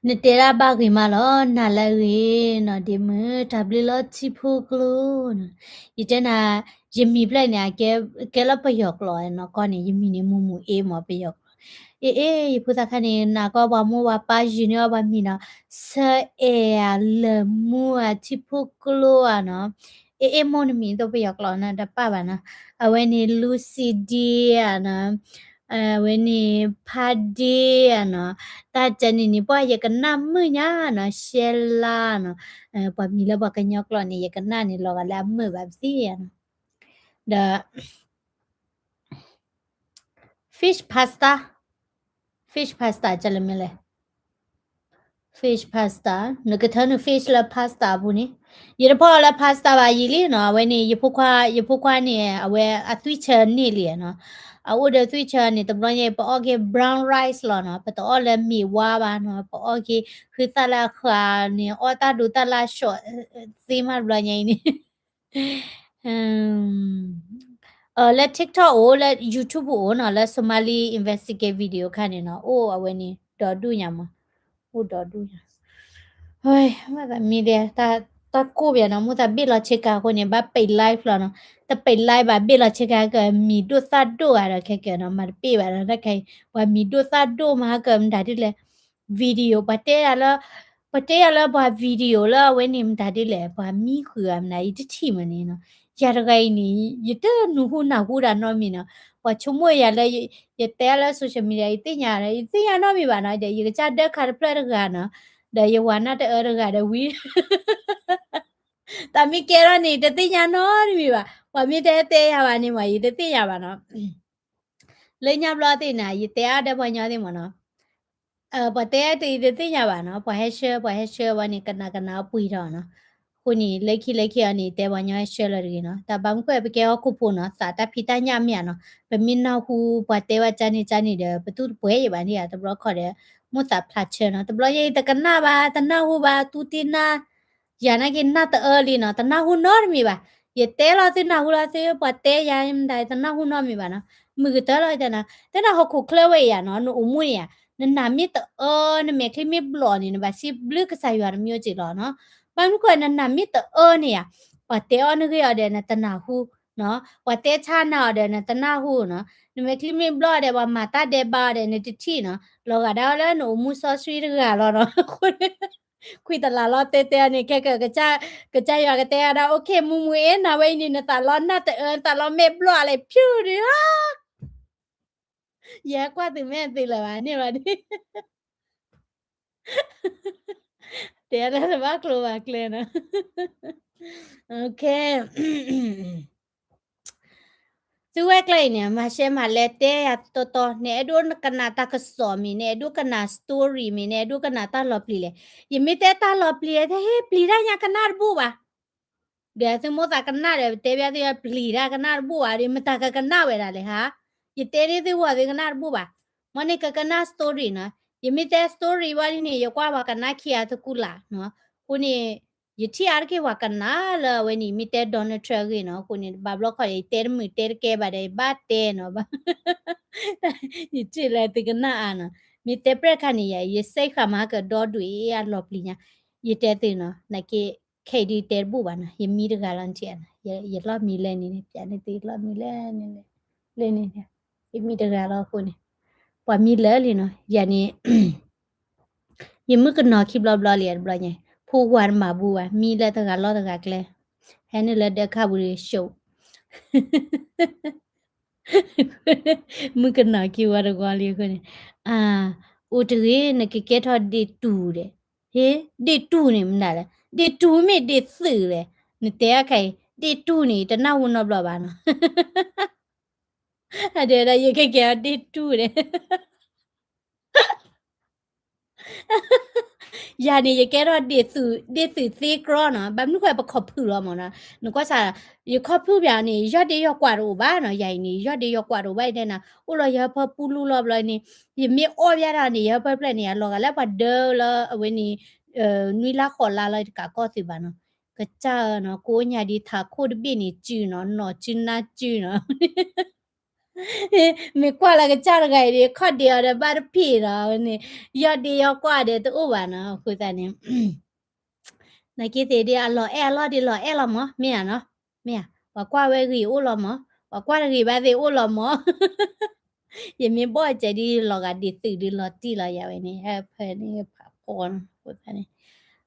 နတဲဒၣ်ဘၣ်ဂ့ၤမးလီၤ, နၤလၢအဂ့ၤနီၤ, ဒ့မုၣ် တၢ်ဘျုးလီၤထံဖိကျိနီၤ, ယတဲနၤ, ယမံၤဖျၢၣ်န့ၣ် အကဲလၢပယီၤကျိာ်နီၤ, ကီန့ၣ် ယမံၤန့ၣ် မူမူအ့မး ပယီၤကျိာ်, အ့အ့ ယဖိသၣ်ခါန့ၣ် နၤကီၢ်ပှၤမိၢ်ပှၤပၢ်ယုၢ်န့ၢ်အီၤပှၤမံၤနီၤ, ဆၢအဲၣ်ဧါ လၢာ်မူဧါ ထံဖိကျိဧါနီၤ, အ့အ့ မိၢ်နမံၤသိးပယီၤကျိာ်နီၤ တပၣ်ဘၣ်နီၤ, အဝဲန့ၣ် လူစံဒ့ဧါနီၤ, အဝဲန့ၣ် ဖါဒ့ဧါနီၤ, တၢ်ကဲန့ၣ်န့ၣ် ပှၤယကနၣ်မုာ်ညါနီၤ, ရှဲလါနီၤ, ပှၤမံၤလၢပှၤကညီကျိာ်န့ၣ် ယကနၣ်န့ၣ် လီၤဂာ်လၢအမုာ်ဘၣ်ပသံၣ်ဧါနီၤ, ဒီး fish pasta, fish pasta ကဲလၢမ့ၢ်လဲၣ်, fish pasta, နကထၢနုာ် fish လၢ pasta အပူၤန့ၣ်, ယတဖီၣ်လၢ pasta ဘၣ်ယံာ်လံနီၤ, အဝဲန့ၣ် ယဖိခွါ, ယဖိခွါန့ၣ် အဝဲအသွံၣ်ဆၢန့ၢ်လံနီၤ, အအိၣ်ဒီးသွံၣ်ဆၢန့ၣ် တဘျီညါ ပအီၣ်က့ၤ brown rice လီၤနီၤ, ပတအီၣ်လၢမ့ၤဝါဘၣ်နီၤ, ပအီၣ်က့ၤ ဃုသၣ်လၢအဃၢၤန့ၣ် အီၣ်တၢ်ဒိးတၢ်လၢအ short သ့မးတဘျီညါအံၤန့ၣ် လၢ TikTok အိၣ် လၢ YouTube အိၣ်နီၤ, လၢ Somali investigate video ခါန့ၣ်နီၤ, အိၣ်အဝဲန့ၣ် ဒီဒူၣ်ညါမး, အိၣ်ဒီဒူၣ်ညါ, မ့ၢ်သးမံဒီး တၢ်ကိၢ်ပယၤနီၤ, မိၢ်သးဘ့ၣ်လီၤဆ့ကၤအဃိန့ၣ် ဘၣ်ပိတ် live လီၤနီၤ, တပိတ် live ဘၣ် ဘ့ၣ်လီၤဆ့ကၤကမံၤဒိၣ်သၣ်ဒိၣ်ဂၤဒီးခဲကဲနီၤ, မၤတပ့ၢ်ဘၣ်ဒီး တၢ်ခဲအံၤ ပှၤမံၤဒိၣ်သၣ်ဒိၣ်မးကမတၤဒ်လဲၣ် video ပှၤတဲယၤလၢ, ပှၤတဲယၤလၢပှၤ video လၢအဝဲန့ၣ်မတၤဒ်လဲၣ်, ပှၤမံဃုာ်အမနၤ ယတထံၣ်မးန့ၣ်နီၤ, ယၤတဂၤအံၤန့ၣ် ယတနၢ်ဟူနၢ်ဟူဒၣ်နီတမံၤနီၤ, ပှၤဆိကမိၣ်ယၤလၢ ယတဲလၢ social media ယသ့ၣ်ညါဒီး ယသ့ၣ်ညါနီတမံၤဘၣ်နီၤ, ဒီးယကစၢ်ဒၢခါတဖျၢၣ်တဂၤနီၤ, ဒီးယဝၤနၢ်တအၢတဂၤဒီးဝံၤ တၢ်မ့ၢ်ကဲထီၣ်န့ၣ် တသ့ၣ်ညါနီတမံၤဘၣ်, ပှၤမ့ၢ်တဲတဲယၤဘၣ်န့ၣ်မး ယတသ့ၣ်ညါဘၣ်နီၤ လၢညါဘျီသ့ၣ်န့ၣ် ယတဲအါဒီးပှၤညီသ့ၣ်မးနီၤ, ပှၤတဲတအံၤတသ့ၣ်ညါဘၣ်နီၤ, ပှၤဟဲဆှၢ ပှၤဟဲဆှၢဝဲန့ၣ် ကနးကနးအပှ့ၤထီၣ်နီၤ, အဃိန့ၣ် လၢခံလၢခံအီၤန့ၣ် တဲပှၤညီဟဲဆှၢလီၤတဂ့ၤနီၤ, တၢ်ဘၣ်မနုၤဃိ ပကဲဟီၣ်ခိၣ်ဖိနီၤ, သးတၢ်ဖံးတၢ်ညၣ်မ့ၢ်ဧါနီၤ, ပမ့ၢ်နၢ်ဟူပှၤတဲဝဲကၢန့ၣ်ကၢန့ၣ်ဒီး ပတူၢ်တပှဲၤယံၤဘၣ်န့ၣ်ဧါ, တဘျီခီဒီး မိၢ်သးဖျါဆၢနီၤ, တဘျီယဲအံၤတကနၣ်ဘၣ် တနၢ်ဟူဘၣ် တူၢ်တ့ၢ်နၢ် ယၤနာ်က့နၢ်တအၢလံနီၤ, တနၢ်ဟူနီတမံၤဘၣ်, ယတဲလီၤသုနၢ်ဟူလီၤသု ပှၤတဲယၤမတၤ တနၢ်ဟူနီတမံၤဘၣ်နီၤ, မုၢ်ကတၢၢ်လီၤတဲနၤ, တဲနၤဟီၣ်ခိၣ်ချၢဝဲအံၤယၤနီၤ, နအိၣ်မူန့ၣ်ယၤ, နနၢ်မ့ၢ်တအၢ နမဲာ်ချံမ့ၢ်ဘျီၣ်န့ၣ် နဘၣ်စံးဘျုးကစၢ်ယွၤတမံၤအိၣ်က့ၤလီၤနီၤ, ဘၣ်မနုၤဃိနနၢ်မ့ၢ်တအၢန့ၣ်ယၤ, ပှၤတဲအီၣ်နဂ့ၢ်အီၤဒီးနတနၢ်ဟူနီၤ, ပှၤတဲဆါနၤအီၤဒီးနတနၢ်ဟူနီၤ, နမဲာ်ချံမ့ၢ်ဘျီၣ်ဒီးပှၤမၤတၢ်ဒဲးဘးအီၤဒီးနတထံၣ်နီၤ, လီၤဂာ်ဒၣ်ဝဲလၢနအိၣ်မူစီဆှံတဂၤလီၤနီၤ, အဃိန့ၣ် ခွံတလးလီၤတဲတဲအီၤန့ၣ် ခဲကၢ ကစၢ်ယွၤကတဲအီၤဒၣ် okay မူမူအ့ နၤဝဲအံၤန့ၣ် နသးလီနၢ်တအၢ နသးလီမ့ၢ်ဘျီၣ်လဲၣ် ဖၠူဒုးဧါ, ယဟဲကွၢ်သုးမဲာ်သုးလၢၤဘၣ်န့ၣ်လီၤဒုး, တဲဒၣ်တဘၣ်ကျိၤဘၣ်ကျဲနီၤ, okay. သုဝဲကျဲအံၤန့ၣ် မၤရှဲမၤလဲတဲယၤတီတီ, နအဲၣ်ဒိးကနၣ်တၢ်ကစီၣ်မ့ၢ်, နအဲၣ်ဒိးကနၣ် story မ့ၢ်, နအဲၣ်ဒိးကနၣ်တၢ်လီၤပျံၤလဲၣ်. ယမ့ၢ်တဲတၢ်လီၤပျံၤ တဟ့ၣ်ပျံၤတၢ်ညါကနၣ်တဘူၣ်ဘၣ်. ဒီးသုမိၢ်သးကနၣ်ဒီး ပတဲဘၣ်သုပျံၤတၢ်ကနၣ်တဘူၣ်ဘၣ်ဒီး မတၤကကနၣ်ဝဲဒၣ်လဲၣ်ဟါ. ယတဲန့ၢ်သုဝဲသုကနၣ်တဘူၣ်ဘၣ်. မ်နကကနၣ် story နီၤ. ယမ့ၢ်တဲ story ဘၣ်န့ၣ် ယကွၢ်ပှၤကနၣ်ခံဂၤသကူလာ်နီၤ. အဃိန့ၣ် ယထံၣ်အါတက့ၢ်ပှၤကနၣ်လၢအဝဲန့ၣ် မ့ၢ်တဲ Donald Trump အဂ့ၢ်နီၤ. အဃိန့ၣ် တဘၣ်ဘျီခီဒီး ယတဲတမုာ်တဲတကဲဘၣ်ဒီး ယဘၣ်တဲနီၤဘၣ်. ယထံၣ်လၢသုကနၣ်အါနီၤ. မ့ၢ်တဲပြဲၣ်ခါန့ၣ်ယၤ ယစဲဃာ်မၤကဒီဒွံးအလီၤပျံၤညါ. ယတဲသုနီၤ, နာ်က့ ခဲအံၤဒုးတဲတဘူၣ်ဘၣ်နီၤ, ယမံတဂၤလီၤနထံၣ်ဧါနီၤ, ယလီၢ်မံလဲၣ်န့ၣ် ပျးန့ၢ်သုလီၢ်မံလဲၣ်န့ၣ်, လဲၣ်န့ၣ်, ယမံတဂၤလီၤအဃိန့ၣ်, ပှၤမံလၢာ်လံနီၤ, ယၤန့ၣ် ယမုၣ်ကနီၤခံဘျီဘျီလံတဘျီညါ, ဖိဝၤတမၤဘူဘၣ်, မံလၢတဂၤလီၢ်တဂၤကျဲ, ဟဲနုာ်လၢဒၢးခါပူၤဒီး show မုၣ်ကနီၤခံဝၤတဂီၤလံအဃိန့ၣ်, အိၣ်တဂ့ၤ နကကဲထီၣ်ဒ့ၣ်တူၢ်ဒီး, ဟ့, ဒ့ၣ်တူၢ်န့ၣ်မနုၤလဲၣ်, ဒ့ၣ်တူၢ်မ့ၢ်ဒ့ၣ်သုးလဲၣ်, နတဲအခါအံၤ ဒ့ၣ်တူၢ်န့ၣ် တနၢ်ဟူနီတဘျီဘၣ်နီၤ, အဒဲဒၣ်ယကကဲထီၣ်ဒ့ၣ်တူၢ်ဒီး ယၤန့ၣ် ယကဲထီၣ်ဒ့ၣ်သုး, ဒ့ၣ်သုးသ့ကြီနီၤ, ဘၣ်မနုၤဃိပခီၣ်ဖုၣ်လီၤမၢ်နီၤ, နကွၢ်စၢ်, ယခီၣ်ဖုၣ်ပၠးန့ၣ် ယီၢ်ဒ့ယီၢ်ကွၢ်တအိၣ်ဘၣ်နီၤ, ယၤအံၤန့ၣ် ယီၢ်ဒ့ယီၢ်ကွၢ်တအိၣ်ဘၣ်အံၤတဲနၤ, အိၣ်လီၤယဟၢဖၢပူလူလီၤဘျီန့ၣ်, ယမ့ၢ်အီၣ်ပၠးတၢ်န့ၣ် ယဟၢဖၢဖျဲၣ်န့ၣ် အလီၤဂာ်လၢပှၤဒၢလၢအဝဲန့ၣ်, နွံလါဃိးလါလၢတကးကီၢ်သုးဘၣ်နီၤ, ကစၢ်နီၤ ကိးညါဒ်ထးခိၣ်တဘ့ၣ်န့ၣ်စုနီၤ, နီၢ်စုနါစုနီၤ မ့ၢ်ကွၢ်လၢကစၢ်တဂၤအံၤဒီး ခီၣ်ဒ့အီၤဒီးဘၣ်တဖံးဒီး အဝဲန့ၣ် ယီၢ်ဒ့ယီၢ်ကွၢ်ဒီးတအိၣ်ဘၣ်နီၤ, အဃိသတးန့ၣ် နာ်က့သ့ၣ်ဒ်အလီၤအဲၣ်အလီၢ်ဒ်လီၤအဲၣ်လီၤမၢ်, မ့ၢ်ဧါနီၤ, မ့ၢ်ဧါ, ပှၤကွၢ်ဝဲဂ့ၤအိၣ်လီၤမၢ်, ပှၤကွၢ်တဂ့ၤဘၣ်သ့ၣ်အိၣ်လီၤမၢ် ယမ့ၢ်ဘီၣ်စဲးဒ်လီၤဂာ်ဒ့ၣ်သုးဒ်လီၤတံၢ်လီၤယၤဝဲန့ၣ် ဟၢဖၢန့ၣ်ဖးဖီနီၤ, အဃိသတးန့ၣ်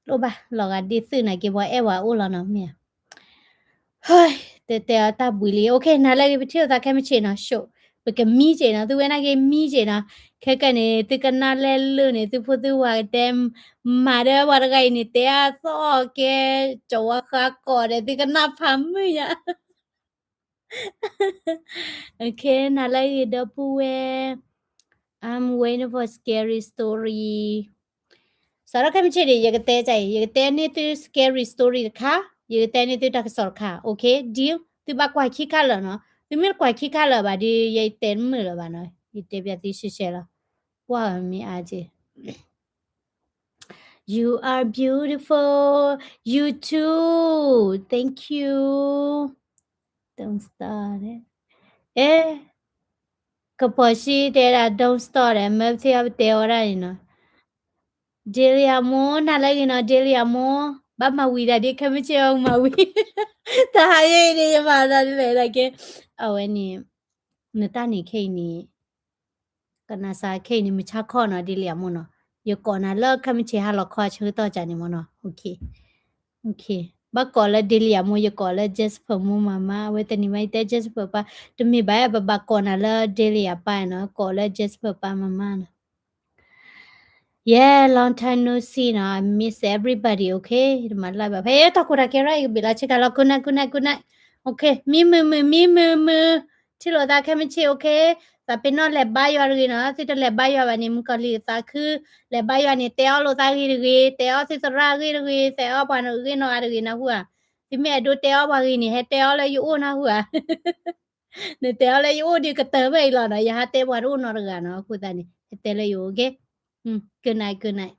လိၣ်ဘၣ် လီၤဂာ်ဒ့ၣ်သုးနာ်က့ ပှၤအဲၣ်ပှၤအိၣ်လီၤနီၤ မ့ၢ်ဧါ ဟဲ, တဲတဲအီၤတၢ်ဘှံးလံ, OK, နၤလၢဂ့ၤ ပထံၣ်လိာ်သးခဲမုၢ်ဆ့ၣ်နီၤ, ရှိး, ပကမံက့ၤနီၤ, သုဝဲနာ်က့မံက့ၤနီၤ, ခဲကနံၣ်န့ၣ် သုကနၣ်လဲၤလၢန့ၣ် သုဖိသုဝၤကတဲ, မၤဒီးပှၤတဂၤအံၤန့ၣ် တဲအသီၣ်ကဲ, ကၠီၤဝါဃါကိးဒီး သုကနၣ်ဖးမုာ်ယါ OK, နၤလၢဂ့ၤဒီပုၢ်ဝဲၢ်, I'm waiting for scary story. စးထီၣ်ခဲမုၢ်ဆ့ၣ်န့ၣ် ယကတဲကါအံၤ, ယကတဲန့ၢ်သု scary story တခါ, ယကတဲန့ၢ်သုတၢ်ကစီၣ်တခါ, OK, deal, သုဘၣ်ကွၢ်ခံခါလၢာ်နီၤ, သုမ့ၢ်တကွၢ်ခံခါလၢာ်ဘၣ်ဒီး ယတဲတမုာ်လၢၤဘၣ်နီၤ, ယတဲပျးသုရှဲရှဲလီၤ, ကွၢ်မ့ၢ်အါက့ You are beautiful, you too, thank you. Don't start it. အဲ, ကပီၤရှံတဲဒၣ် don't start it, မၢပသ့ၣ်အီၤပတဲအီၤဒၣ်န့ၣ်နီၤ, ဒ့လံယၤမိၢ်, နၤလၢဂ့ၤနီၤ ဒ့လံယၤမိၢ်, ဘၣ်မၤဝံၤဒၣ်ဒ်ခဲမုၢ်ဆ့ၣ်အမၤဝံၤ, တဟါယဲအံၤန့ၣ် ယမၤဒၣ်ဒ်လဲၣ်ဒၣ်က့, အဝဲန့ၣ်, နတၢ်န့ၣ်ခဲအံၤန့ၣ် ကနၣ်စးခဲအံၤန့ၣ်မုၢ်ဆါခီနီၤ ဒ့လံယၤမိၢ်နီၤ, ယကိးနၤလၢခဲမုၢ်ဆ့ၣ်ဟါလီၤခီဆၢကတီၢ်ကါန့ၣ်မၢ်နီၤ, OK, ဘၣ်ကိးလၢဒ့လံယၤမိၢ် ယကိးလၢ Jasper မိၢ်မၤမါ, အဝဲတနံၤမးယတဲ Jasper ပၢ်, တမ့ၢ်ဘၣ် ပဘၣ်ကိးနၤလၢဒ့လံယၤပၢ်နီၤ, ကိးလၢ Jasper ပၢ်မၤမါနီၤ Yeah, long time no see နီၤ, I miss everybody, OK, တမၤလၢ်ဘၣ်, ဖဲတၢ်ကိၢ်တၢ်ဂီၤရၢ် ယကဘ့ၣ်လီၤဆ့ကၤလီၤ, good night, good night, good night, OK, မံမုာ်မုာ် မံမုာ်မုာ်, ထံၣ်လိာ်သးခဲမုၢ်ဆ့ၣ် OK, သးပ့ၤနီၣ်လဲၤဘါယွၤတဂ့ၤနီၤ, သုတလဲၤဘါယွၤဘၣ်န့ၣ် မုၣ်ကီၤလံၢ်သးခု, လဲၤဘါယွၤန့ၣ် တဲအီၣ်လိာ်သးဂ့ၢ်တဂ့ၤ, တဲအီၣ်သုသရၣ်ဂ့ၢ်တဂ့ၤ, တဲအီၣ်ပှၤဂ့ၢ်နီၢ်ဂၤတဂ့ၤနၢ်ဟူဧါ, သုမ့ၢ်အဲၣ်ဒိးတဲအီၣ်ပှၤဂ့ၢ်န့ၣ် ဟဲတဲအီၣ်လၢယအိၣ်နၢ်ဟူဧါ နတဲအီၤလၢယအိၣ်ဒီးကတၢၢ်ဖဲအံၤလီၤနီၤ, ယဟးတဲပှၤတအိၣ်နီတဂၤနီၤ, အဃိသတးန့ၣ် ဟဲတဲလၢယအိၣ်, OK, good night, good night.